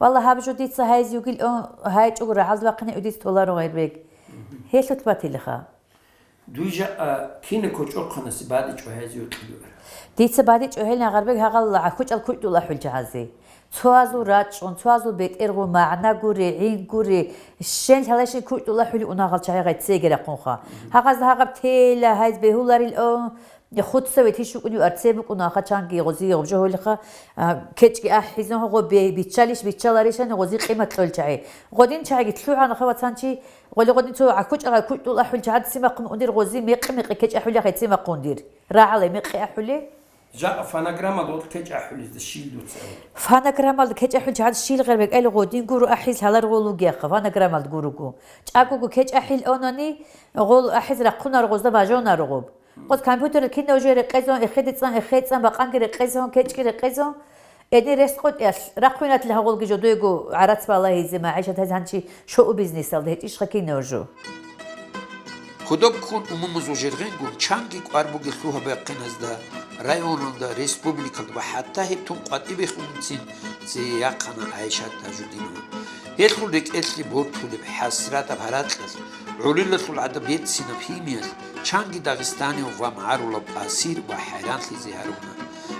Валла, гьаб жо дица гьайз югил он гьайчӀого рагӀалда вахъине удиц толаро гъайрбег. Гьелъут батилиха. Дуй жакъа кина кочӀохъанасе бадичӀо гьезие кьидуар? Дица бадичӀо гьел нагъарбег гьагъал гӀахьучӀал кучӀдул ахӀулчагӀазе. Цоазул рачӀун, цоазул бетӀергъун, магӀна гури, гӀин гури, щен лъалайщин кучӀдул ахӀули унагъал чагӀи гъай цеги рахъунха. Гьагъазда гьагъаб тейила гьайз бегьуларил о, хуцаве тишукӀунив арце букӀунаха чанги гъози гъобжо гьолиха, а, кечӀги ахӀизун гъо бе-, биччалищ биччаларищани гъози къимат кьол чагӀи. Гъодин чагӀиги лъугӀанаха вацанчи, Гъоли-гъодин цо гӀахьучӀа гъай кучӀдул ахӀулел чагӀад цимахъун ундир гъози мекъи-мекъи кечӀ ахӀулел гъай цимахъун дир. РагӀалай мекъи ахӀулел. Жакъа фонограммалда гъол кечӀ ахӀулезда щил дуца? Фонограммалда кечӀ ахӀулел чагӀад щил гъербекӀайли гъодин гуро ахӀиз лъалар гъолугеха, фонограммалда гуруго. ЧӀагого кечӀ ахӀил онани, гъол ахӀиз рахъунар гъозда бажонаро гъоб. Къос компьютерал кинав жо рекъезун, эхеде цӀан, эхе цӀан, бакъанги рекъезун, кечӀги рекъезун. Эдин рес къотӀиялъ, рахъвинатли гьагъулги жодойго гӀарац балагьизе магӀишат гьез гьанчи шоу-бизнесалда гьечӀищха кинав жо? Кодоб ккун умумузул жергъингун чанги кӀвар бугел лъугьа-бахъиназда, районалда, республикалда ва хӀатта гьеб тун къватӀибехунцин цее яхъана ГӀайшат Тажудинова. Гьелъул рекӀелъе бортулеб хӀасратаб гьаракьалъ, гӀолилалъул гӀадаб берцинаб гьимиялъ чанги дагъистанив ва магӀарулав асир ва хӀайранлъизе гьаруна.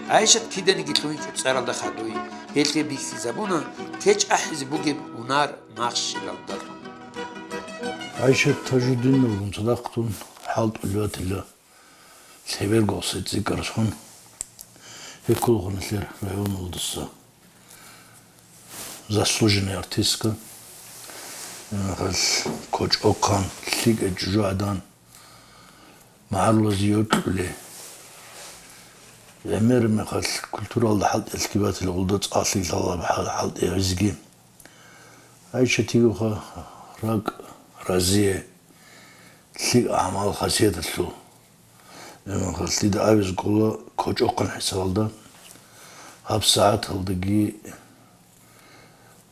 ГӀайшат киданиги лъугьинчӀо цӀаралда хадуй, гьелъие бихьизабуна кечӀ ахӀизе бугеб гьунар махщелалдалъун. ГӀайшат Тажудиновгун цадахъ тун хӀалтӀулев ватила. Лъеберго сецӀикӀарасун, гьеккулгъуна лъер районалдаса заслуженная артистка, гьел кочӀохъан, лъикӀай чӀужугӀадан, магӀарулазе йокьулей. ГӀемер мехалъ культуралда хӀалтӀиялъги батила, гъулда цӀалъи лъалаб хӀал-, хӀалтӀи гьезги. ГӀайшатигоха ракӀ разие, лъикӀ гӀамал-хасияталъул. Гьебмехалъ дида абиз ккола кочӀохъан хӀисабалда, гьаб сагӀаталдаги,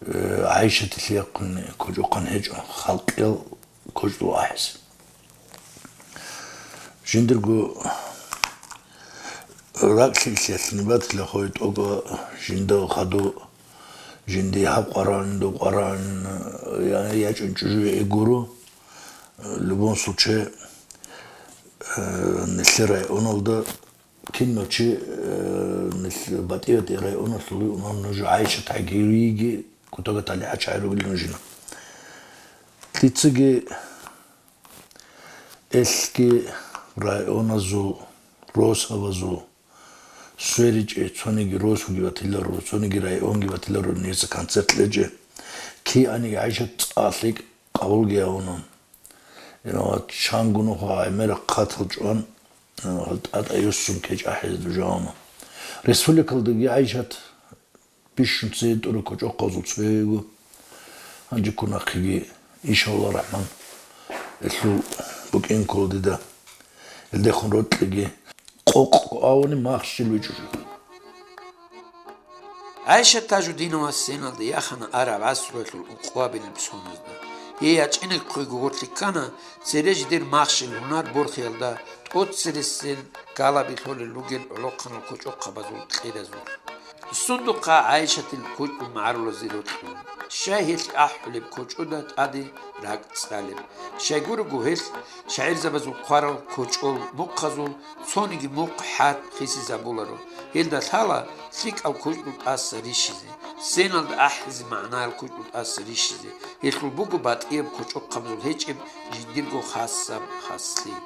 э, ГӀайшатилъ яхъун кочӀохъан гьечӀо, халкъиял кочӀдул ахӀизе. Жиндирго ракӀлъи лъиялъни батила хой тӀокӀа жинда хаду, жинди гьаб къварагӀун, доб къварагӀун, я-, ячӀун чӀужуе гуро. Любом случае, э, нилъер районалда кинав чи, э, нилъ батӀи-батӀи районалъули унан нуж ГӀайшат гьагириги кутага талихӀачагӀи ругел нужина. Лъицаги элъги районазул, росабазул сверичӀе, цониги росуги батиларо, цониги районги батиларо, нижеца концерт лечӀе. Кианиги ГӀайшат цӀа лъикӀ къабулги гьавуна. Ва чангу нуха гӀемерахъ хъатал чӀван, тӀатӀа юссун кечӀ ахӀизе дужавуна. Республикалдаги ГӀайшат бищун цее тӀура кочӀохъазул цоего. Гьанже ккун ахъиги, иншалла рахман, гьелъул букӀин ккола дида. Гьелдехун рокьиги къокъ авуни махщел вичӀо жо. ГӀайшат Тажудинова сценалда яхана араб гӀасруялъул ункъабилеб соназда. Гьей ячӀинегхъуй гугъурлъи ккана цере жидер махщел гьунар борхиялда, тӀоцересел галаби лъолел ругел гӀолохъанал кочӀохъабазул кьеразул. Сундухъа ГӀайшатил кочӀул магӀарулазе рокьун, щай гьелъ ахӀулеб кочӀуда тӀаде ракӀ цӀалеб. Щайгурого гьелъ шагӀирзабазул хъварал кочӀол мухъазул цониги мухъ хӀарп хисизабуларо. Гьелда лъала лъикӀал кочӀул тӀаса рищизе, сценалда ахӀизе магӀнаял кочӀул тӀаса рищизе. Гьелъул буго батӀияб кочӀохъабазул гьечӀеб жиндирго хасаб хаслъи.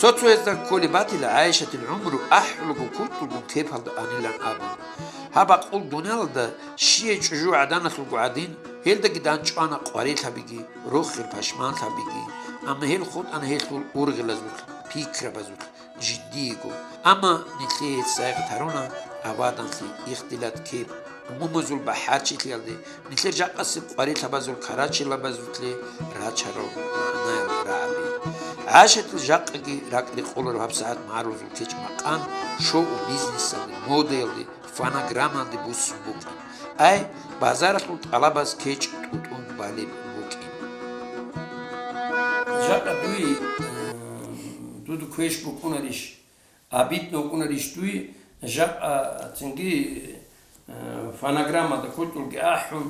Цо-цоязда кколеб батила ГӀайшатил гӀумру ахӀулаго кутӀулгун кепалда анилан абун. Гьаб бакъул дуниялалда щияй чӀужугӀаданалъулго гӀадин, гьелдаги данчӀвана къварилъабиги, рохел пашманлъабиги, амма гьел хутӀана гьелъул ургъелазулъ, пикрабазулъ, жиндиего. Амма нилъее гьеб сайгъат гьаруна аваданлъи, ихтилат, кеп, умумузул бахӀарчилъиялде, нилъер жакъасеб къварилъабазул карачелабазулъе рачарал магӀнаял рагӀаби. ГӀайшатил жакъаги ракӀ рекъолареб гьабсагӀат магӀарулазул кечӀ-макъан шоу-бизнесалде, модаялде, фонограммалде буссун букӀин. Ай, базаралъул тӀалабаз кечӀ тӀутӀун балеб букӀин. Жакъа дуе, м, дуда квеш букӀунарищ? Обидно букӀунарищ дуе, жакъа цинги, э, фонограммада кутӀулги ахӀун,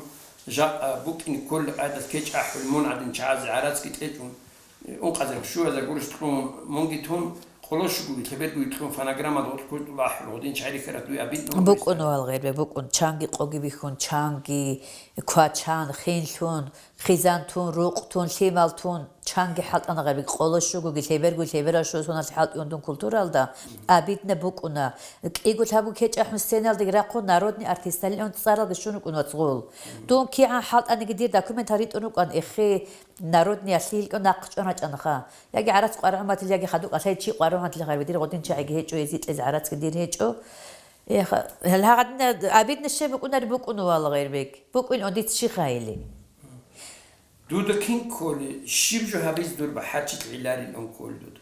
жакъа букӀине кколел къайдалъ кечӀ ахӀулел мун гӀадин чагӀазе гӀарацги тӀечӀун, ункъазарго щуязарго гурищ кьун, мунги тун, къоло щугоги лъеберго кьун фонограммада гъоркь кутӀул ахӀун, гъудин чагӀи рихьараб дуе обидно букӀуна. БукӀун, вал гъербе, букӀун, чанги къоги бихьун, чанги квачан, хинлъун, хизан тун, рукъ тун, лъимал тун, чанги хӀалтӀана гъайби, къоло щугоги, лъеберго, лъеберал щуго соналъ хӀалтӀуюн дун культуралда, обидно букӀуна. КӀиго лъабго кечӀ ахӀун сценалдаги рахъун, народный артисталилан цӀаралги щун рукӀун вацгъул. Дун кигӀан хӀалтӀаниги дир документал ритӀун рукӀан, эхе, народный алъил кӀун нахъ чӀван рачӀанаха. Яги гӀарац къварагӀуматил, яги хадуб кӀалъай чи къварагӀуматил гъайби, дир гъудин чагӀиги гьечӀо, гьезикьез гӀарацги дир гьечӀо. Эхе, гьел гьагъадина обидно щай букӀунар букӀун вала гъайрбек. БукӀун он дица щи хайили. Дуда кин кколи, щиб жо гьабизе дур бахӀарчилъ гӀиларилан кколи дуда?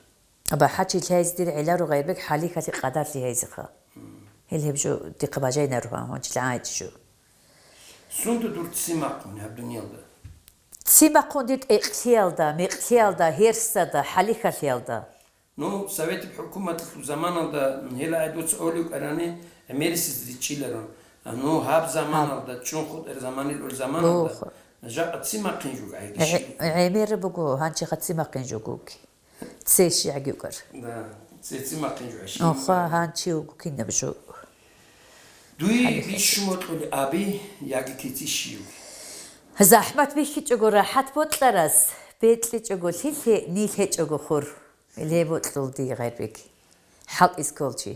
БахӀарчилъ гьайзе дир гӀилару гъайбек хӀалихьалъи къадарлъи гьайзеха. Гьел гьеб жо дихъа бажайнаро гьанчил гӀайчи жо. Сунда дур цци махъун гьаб дуниялда? Цци махъун дир тӀекълъиялда, мекълъиялда, гьерсада, хӀалихьалъиялда. Ну, Советиб хӀукуматалъул заманалда гьела гӀедуц олив кӀарани, гӀемерисез ричӀчӀиларун. А, ну, гьаб заманалда, чӀун хутӀар заманил ул заманалда, Буха. Жакъа цци махъин жуг гӀайги гӀе-, щиб? ГӀемер буго, гьанчи хъацци махъин жугуги. Цей щигӀаги укӀар. Да, цеци махъин жугӀа щиб? Оха, гьанчи вуго кинаб жо. Дуе бищун бокьулеб аби, яги кици щив? ЗахӀмат бихьичӀого рахӀат бокьарас, бекьичӀого лъилъе, нилъ гьечӀого хур. Леб бокьул дие гъайрбек. ХӀалтӀиз кколчи.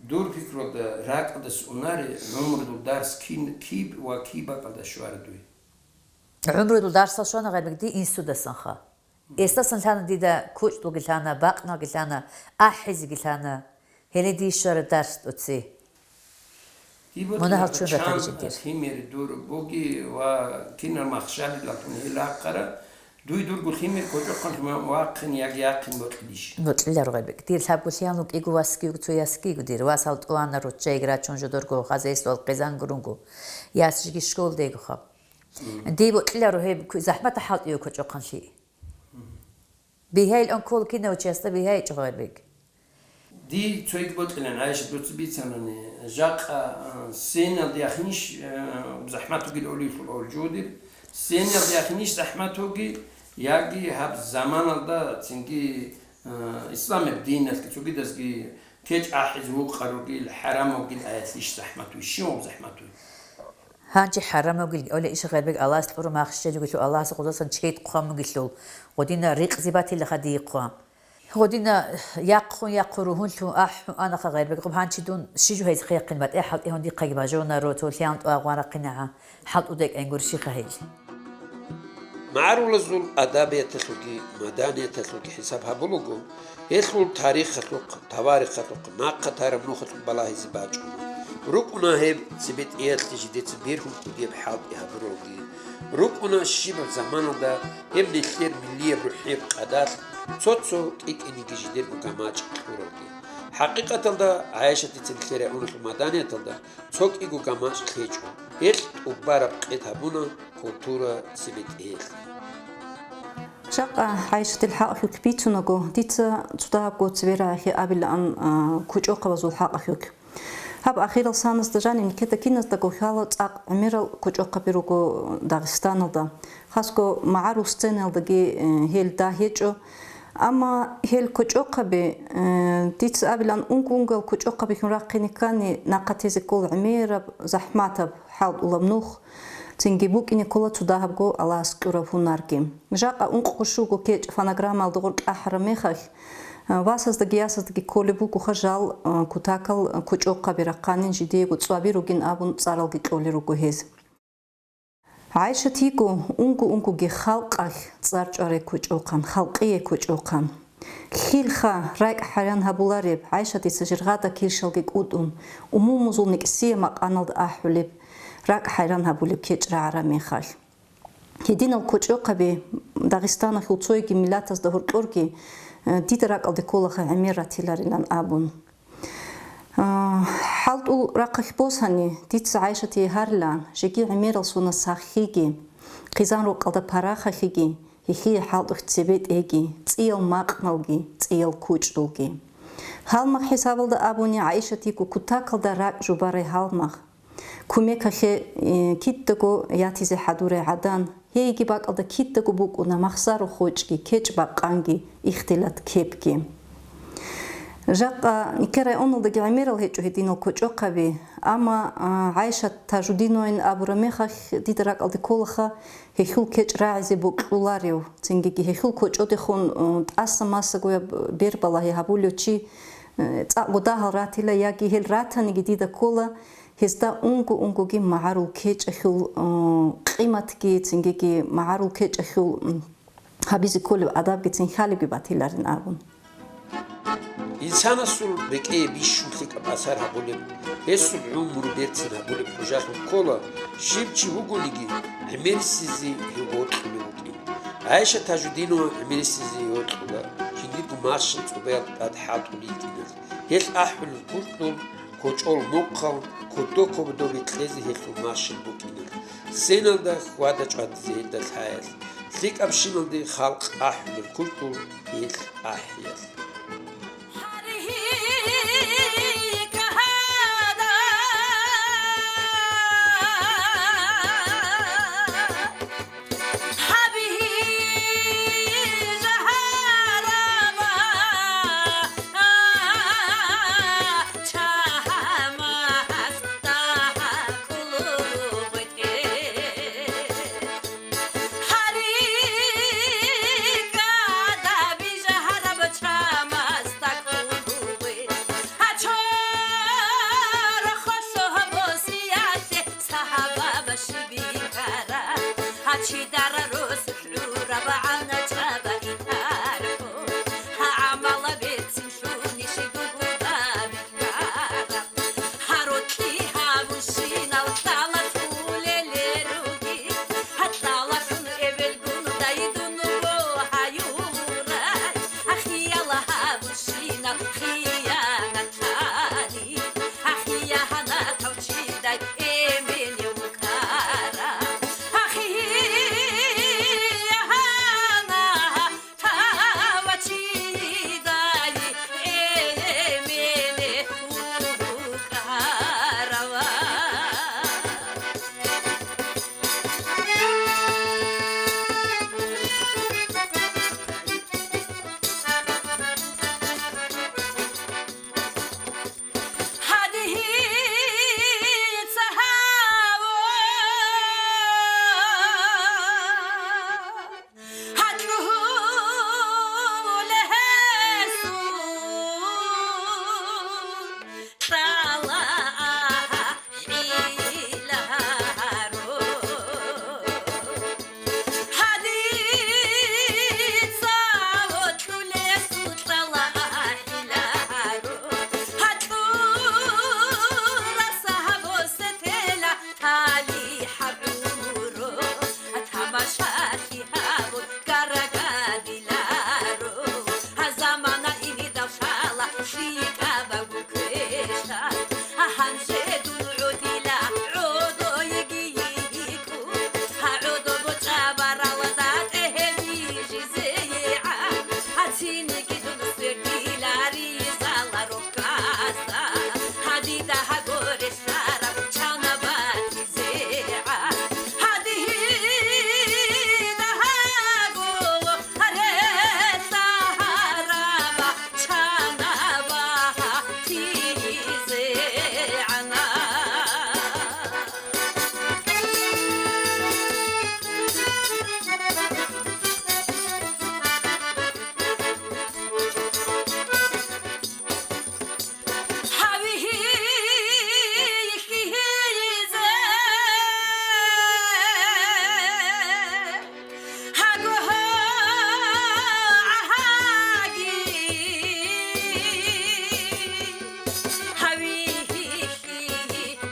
Дур пикруялда ракӀалдаса унаре гӀумрудул дарс кин, киб ва киб бакӀалда щвара дуе? ГӀумрудул дарсал щвана гъайрбек дие институтасанха. Эсдасан лъана дида кучӀдулги лъана, бакъналги лъана, ахӀизеги лъана. Гьеле дие щвара дарс тӀоце. Мунагьал чун ратаричӀеб дир. Лъимер дур буги ва кинал махщалилал тун гьел рахъара, дуй дурго лъимер кочӀохъанлъи вахъин яги яхъин бокьилищ? Бокьиларо гъайбек. Дир лъабго лъиялъун кӀиго васги вуго, цо ясги вуго дир. Васал тӀуана руччайги рачун жо дорго хазяйствоялъ хъизан гурунгу. Ясги школдайгуха. Дие бокьиларо гьеб ку-, захӀматда хӀалтӀиго кочӀохъанлъи. Бигьайил онкологиясда бигьайичӀо гъайбек. Дие цойги бокьилан, ГӀайша, дуца бицанани, жакъа, а, сценалда яхинищ, а, захӀмат вугил олиюлъул авал жо дир, сценалда яхинищ захӀмат вуги, яги гьаб заманалда цинги, а, исламияб диналъги цогидазги кечӀ ахӀизе вукъа ругил, хӀарам вугил аялъищ захӀмат вуй, щивав захӀмат вуй? Гьанже хӀарамавгилги, ола иш гъайбек Аллагьас кьуру махщел ругелъул, Аллагьас гъудасан чед хъван бугелъул, гъудина рикъзи батила хадийихъ хъван. Гъудина яхъун-яхъун ругьунлъун ахӀун анаха гъайбек, гъуб гьанчи дун щи жо гьайзе хъяхъин батӀе хӀалтӀигьун дихъаги бажунаро, цо лъиянтӀу агъван рахъинагӀа, хӀалтӀуда кӀайгур щихъа гьел. МагӀарулазул адабияталъулги маданияталъулги хӀисаб гьабулаго, гьелъул тарихалъухъ, таварихалъухъ, нахъа тараб нухалъухъ балагьизе бачӀуна. РукӀуна гьеб цебетӀеялъе жидеца бергьун кӀудияб хӀалтӀи гьабуралги. РукӀуна щибаб заманалда гьеб нилъер миллияб рухӀияб къадалъ цо-цо тӀитӀиниги жидерго гамачӀ кьуралги. ХӀакъикъаталда, ГӀайшатица нилъер районалъул маданияталда цо кӀиго гамачӀ лъечӀо. Гьелъ тӀубараб къед гьабуна культура цебетӀеялъе. Жакъа ГӀайшатил хӀакъалъулъ бицунаго, дица цо дагьабго цебе рагӀи абилаан, а, кучӀохъабазул хӀакъалъулъ. Гьаб ахирал саназда жаниб нилъеда киназдаго лъала цӀакъ гӀемерал кучӀохъаби руго Дагъистаналда. Хасго магӀарул сценаялдаги, э, гьел дагь гьечӀо. Амма гьел кучӀохъаби, э, дица абилан, унго-унгоял кучӀохъабилъун рахъине ккани, нахъа тезе ккола гӀемераб, захӀматаб, хӀалтӀулаб нух, цинги букӀине ккола цо дагьабго Аллагьас кьураб гьунарги. Жакъа ункъго-щуго кечӀ фонограммалда гъоркь ахӀараб мехалъ, Васаздаги ясаздаги кколеб бугоха жал, кутакал кочӀохъаби рахъанин жидеего цӀваби ругин абун цӀаралги кьолел руго гьез. ГӀайшат йиго унго-унгоги халкъалъ цӀар чӀварай кочӀохъан, халкъияй кочӀохъан. Лъилха ракӀ-хӀайран гьабулареб, ГӀайшатица жиргъада килщалги кӀутӀун, умумузул никӀсияб макъаналда ахӀулеб, ракӀ-хӀайран гьабулеб кечӀ рагӀараб мехалъ. Гьединал кочӀохъаби Дагъистаналъул цояги миллатазда гьоркьорги, э, дида ракӀалде кколаха гӀемер ратиларилан абун. А, хӀалтӀул рахъалъ босани, дица ГӀайшатие гьарилан, жеги гӀемерал сона сахлъиги, хъизан-рокъалда парахалъиги, гьелъие хӀалтӀулъ цебетӀеги, цӀиял макъналги, цӀиял кучӀдулги. Гьалмагъ хӀисабалда абуни, ГӀайшатиго кутакалда ракӀ жубарай гьалмагъ. Кумекалъе, э, кидаго ятизе хӀадурай гӀадан, гьейги бакӀалда кидаго букӀуна махсару хочӀги, кечӀ-бакъанги, ихтилат кепги. Жакъа нилъер районалдаги гӀемерал гьечӀо гьединал кочӀохъаби, амма, а, ГӀайшат Тажудиноваин абураб мехалъ дида ракӀалде кколаха, гьелъул кечӀ рагӀизе бокьуларев, цинги гьелъул кочӀодехун, э, тӀаса-масагояб бер балагьи гьабулев чи, э, цӀакъго дагьал ратила, яги гьел ратаниги дида ккола, гьезда унго-унгоги магӀарул кечӀалъул, э, къиматги, цинги магӀарул кечӀалъул, м, гьабизе кколеб адабгицин хьалебги батиларин абун. Инсанасул рекӀее бищун лъикӀаб асар гьабулеб, гьесул гӀумру берцин гьабулеб хӀужалъун ккола, щив чи вугониги, гӀемерисезе гьев вокьулев вукӀин. ГӀайша Тажудинова гӀемерисезе гьев вокьула, жиндирго маршал цӀубаялда тӀад хӀалтӀулел йикӀиналъ. Гьелъ ахӀулел кучӀдул, кочӀол мухъал, кодо-кодобе кьезе гьелъул маршал букӀиналъ, сеналда хьвада-чӀвадизе гьелда лъаялъ, лъикӀабщиналде халкъ ахӀулел кучӀдул гьелъ ахӀиялъ.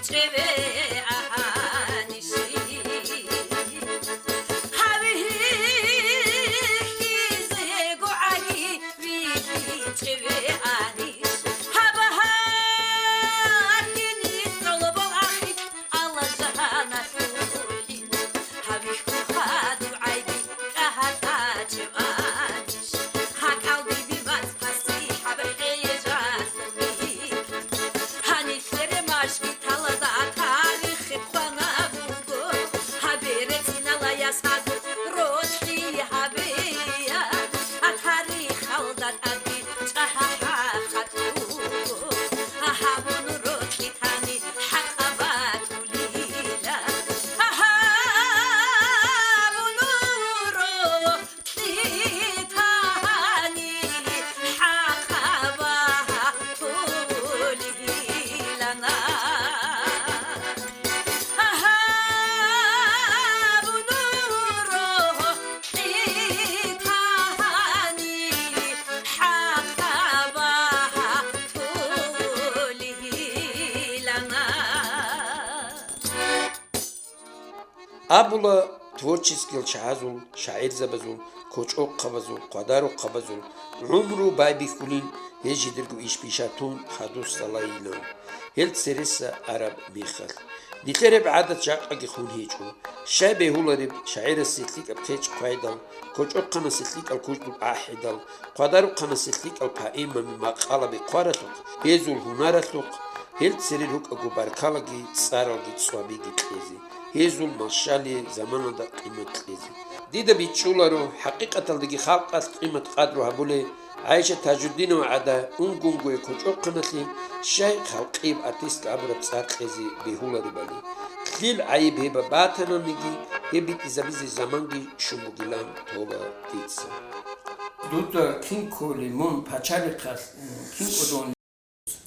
Къеве гьаниши. Гьавихьизего гӀаги вихьичӀеве гьаниш. Гьабагьа гьаркьине цолобал ахӀи, Аллагь жагьаналъулъин. Гьавихьун хадуб гӀайби тӀагьа тӀачӀеб гьаниш. ГьакӀалде бимацӀ пасихӀаб хӀежалъулин. Гьанилъере машги талда тарихи хъвана буго, гьаб берецинала ясазул ролъи гьабеян, а тарихалда тӀаде чӀахӀа хӀахъат буго, гьабун рокьи тани хӀакъаб батулила, гьабун ро- Лъитани хӀакъаб батулилана. Гьаб нуро лъитани хӀакъаб батулилана. Абула творческиял чагӀазул, шагӀирзабазул, кочӀохъабазул, хъвадарухъабазул гӀумру байбихьулин гьез жидерго иш бишатун хадур салайилан, гьел цереса араб мехалъ. Нилъер гьеб гӀадат жакъаги хун гьечӀо. Щай бегьулареб шагӀирасе лъикӀаб кечӀ хъвайдал, кочӀохъанасе лъикӀал кучӀдул ахӀидал, хъвадарухъанасе лъикӀал поэмаби, макъалаби хъваралъухъ, гьезул гьунаралъухъ, гьел цере рукӀаго баркалаги цӀаралги цӀвабиги кьезе, гьезул машалие заманалда къимат кьезе. Дида бичӀчӀуларо, хӀакъикъаталдаги халкъалъ къимат-къадру гьабулей ГӀайша Тажуддинова гӀадай унгунгуе кочӀохъаналъе щай халкъияб артистка абураб цӀар кьезе бегьуларебали. Лъил гӀайиб гьеб батананиги, гьеб битӀизабизе заманги щун бугилан тоба дица. Дуда кин кколей, мун пачалихъалъ, э, кин кӀодон?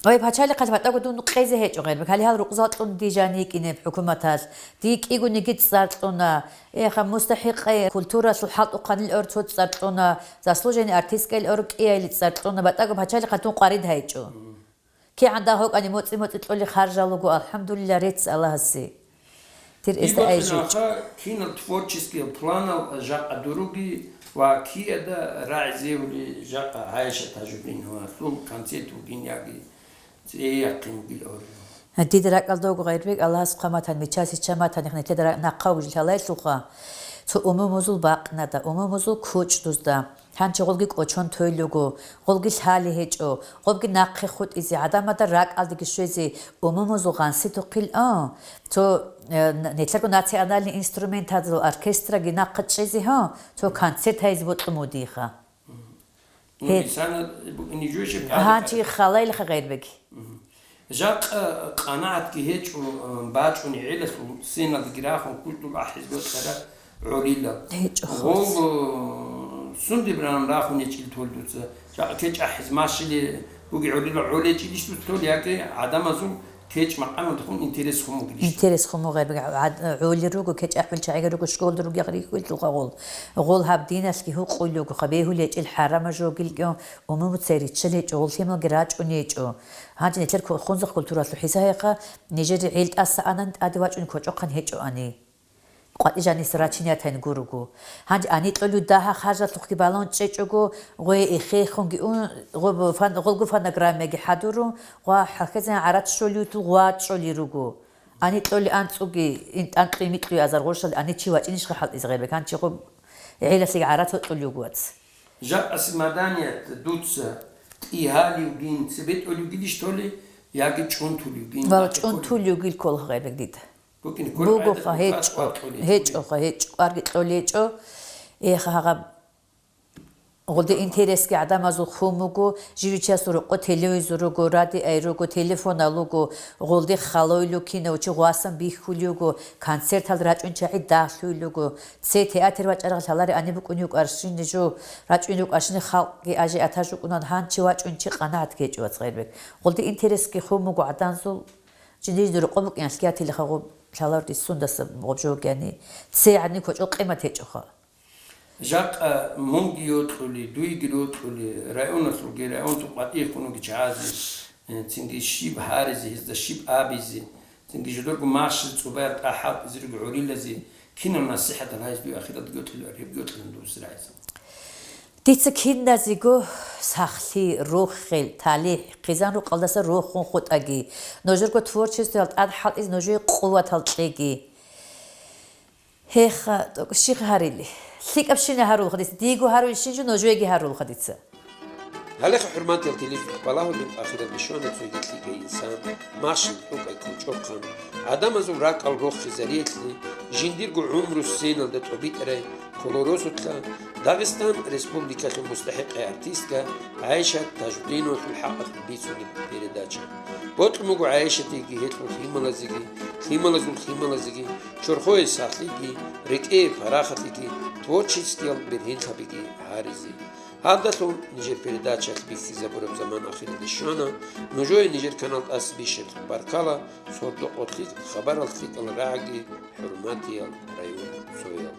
Ой, пачалихъалъ батӀаго дун кьезе гьечӀо, Гъербек. Гьале гьал рукъзал кьун дижан йикӀинеб хӀукуматалъ. Ди кӀигониги цӀар кьуна. Эха, мустахӀикъай культуралъул хӀалтӀухъанил гӀор цо цӀар кьуна, заслуженный артистка ил гӀор кӀиайли цӀар кьуна, батӀаго пачалихъалъ дун къварид гьайчӀо. КигӀан дагь гьокӀани моцӀи-моцӀи кьоли харжалуго, алхӀамдулилла, рецц Аллагьасе. Дир эзда Дибацин айжуч. Аха кинал творческий планал жакъа дуруги ва киада рагӀизевли жакъа ГӀайша Тажуддиновалъул концерт вугин яги цӀеяхъин вугил гӀорин. Дида ракӀалда вуго, Гъайрбек, Аллагьас хъваматан, мичаси чаматан, нилъеда ра-, нахъа вугил гьалайлъулха, цо умумузул бакънада, умумузул кучӀдузда. Гьанчи гъолги кӀочон тойлуго, гъолги лъали гьечӀо, гъобги нахъе хутӀизе, гӀадамада ракӀалдеги щвезе, умумузул гъансидухъил, а, цо, э, н-, нилъерго национальный инструментазул оркестраги нахъа чӀезе, гьа, цо концерт гьайзе бокьун вудиха. Гье. Мисана букӀине жо жеб Гьанчи гьадин. Халайлха, Гъайрбек. Жакъа къанагӀатги гьечӀо, э, бачӀунеб гӀелалъул сценалдаги рахун культура ахӀизе бокьараб гӀолилал. ГьечӀо, Гъол, хос. Э, сундеб ран рахун гьечӀил тол дуца. Жакъа кечӀ ахӀизе машили буги гӀолилал гӀолечӀилищ дуца тол, яги гӀадамазул кечӀ макъамалдехун интерес хун бугилищ? Интерес хун бугеб гӀад-, гӀоли руго, кечӀ ахӀул чагӀиги руго, школда ругел рихьулъулха гъол. Гъол гьаб диналъги гьукъулев вуго, бегьулечӀил хӀарама жогил кӀо, умуму цериччаличӀо, гъол лъималги рачӀунечӀо. Гьанже нилъер ку-, хунзахъ культуралъул хӀисайха, нижер гӀел тӀаса анани тӀаде вачӀун кочӀохъан гьечӀоани. КъватӀи жанис рачиниятайин гуруго. Гьанже аникьулев дагьа харжалъухъги балун чӀечӀого, гъое эхе-эхунги ун, гъо-, фон-, гъолго фонограммаги хӀадурун, гъва хӀалхьезан гӀарац щолиютул гъва чӀоли руго. Аникьули анцӀуги, ин-, анкьуй-микьуй азар гъоршал ани чи вачӀинищха хӀалтӀизе гъербек, гьанчи гъо гӀелалъиги гӀарац гьоркьулев вуго вац. Жакъаси маданият дуца тӀигьалевгин, цебетӀолевгилищ толи, яги чӀунтулевгин? Вала, чӀунтулевгил кколха гъербек дида. Букин кколев Бугоха, гӀадат гьечӀо, букӀас къватӀулев гьечӀоха, гьечӀо, кӀварги кьолечӀо. Эха, гьагъаб гъолде интересги гӀадамазул хун буго, жив-жив чиясул рокъо телевизор руго, радио руго, телефонал руго, гъолде халойлу кинав чи гъвасан бихьулев вуго, концертал рачӀун чагӀи дагьлъуйлуго, цей театр вачӀарал лъалари ани букӀунев кӀваршини жо, рачӀунев кӀваршини халкъги ажиотаж рукӀунан, гьанчи вачӀун чи къанагӀат гьечӀо, вац гъербек. Гъолде интересги хун буго гӀаданзул, жиндир рокъо букӀиналъ гьатилаха гъоб лъаларди сундаса гъоб жо гьани, цей гӀадни кочӀо къимат гьечӀоха. Жакъа мунги йокьули, дуйги рокьули, районалъулги, районтун къватӀихъунги чагӀазе, э, цинги щиб гьаризе, гьезда щиб абизе, Цинги жидерго махщел цӀубаял тӀад хӀалтӀизеги гӀурилазе кинаб насихӀатал гьайзе дуе ахират гьоркьоб, гьеб гьоркьоб досизе рагӀизе. Дица киназего сахлъи, рохел, талихӀ, хъизан-рукъалдаса рохун хутӀаги, нужерго творчествоял тӀад хӀалтӀизе нужее къуватал кьеги. Гьеха, тӀокӀ щиб гьарилел? ЛъикӀабщинаб гьарулха дица, диего гьарулел щинаб жо нужееги гьарулха дица. Гьалеха, хӀурматиял телезухъ балагьулел, ахиралде щвана цоги лъикӀай инсан, махщел хӀукӀай кочӀохъан, гӀадамазул ракӀал рохизариялъе, жиндирго гӀумру сценалда тӀобитӀарай Колоросулъа, Дагъистан Республикалъул мустахӀикъай артистка ГӀайшат Тажудиновалъул хӀакъалъулъ бицунеб передача. Бокьун буго ГӀайшатиеги гьелъул лъималазеги, лъималазул лъималазеги, чорхое сахлъиги, рекӀее парахатлъиги, творчествоял бергьенлъабиги гьаризе. Гьалдалъун нижер передачаялъ бихьизабураб заман ахиралде щвана. Нужее нижер канал тӀаса бищараб баркала, сордо-къо лъикӀ хабарал лъикӀал рагӀаги, хӀурматиял районцоял.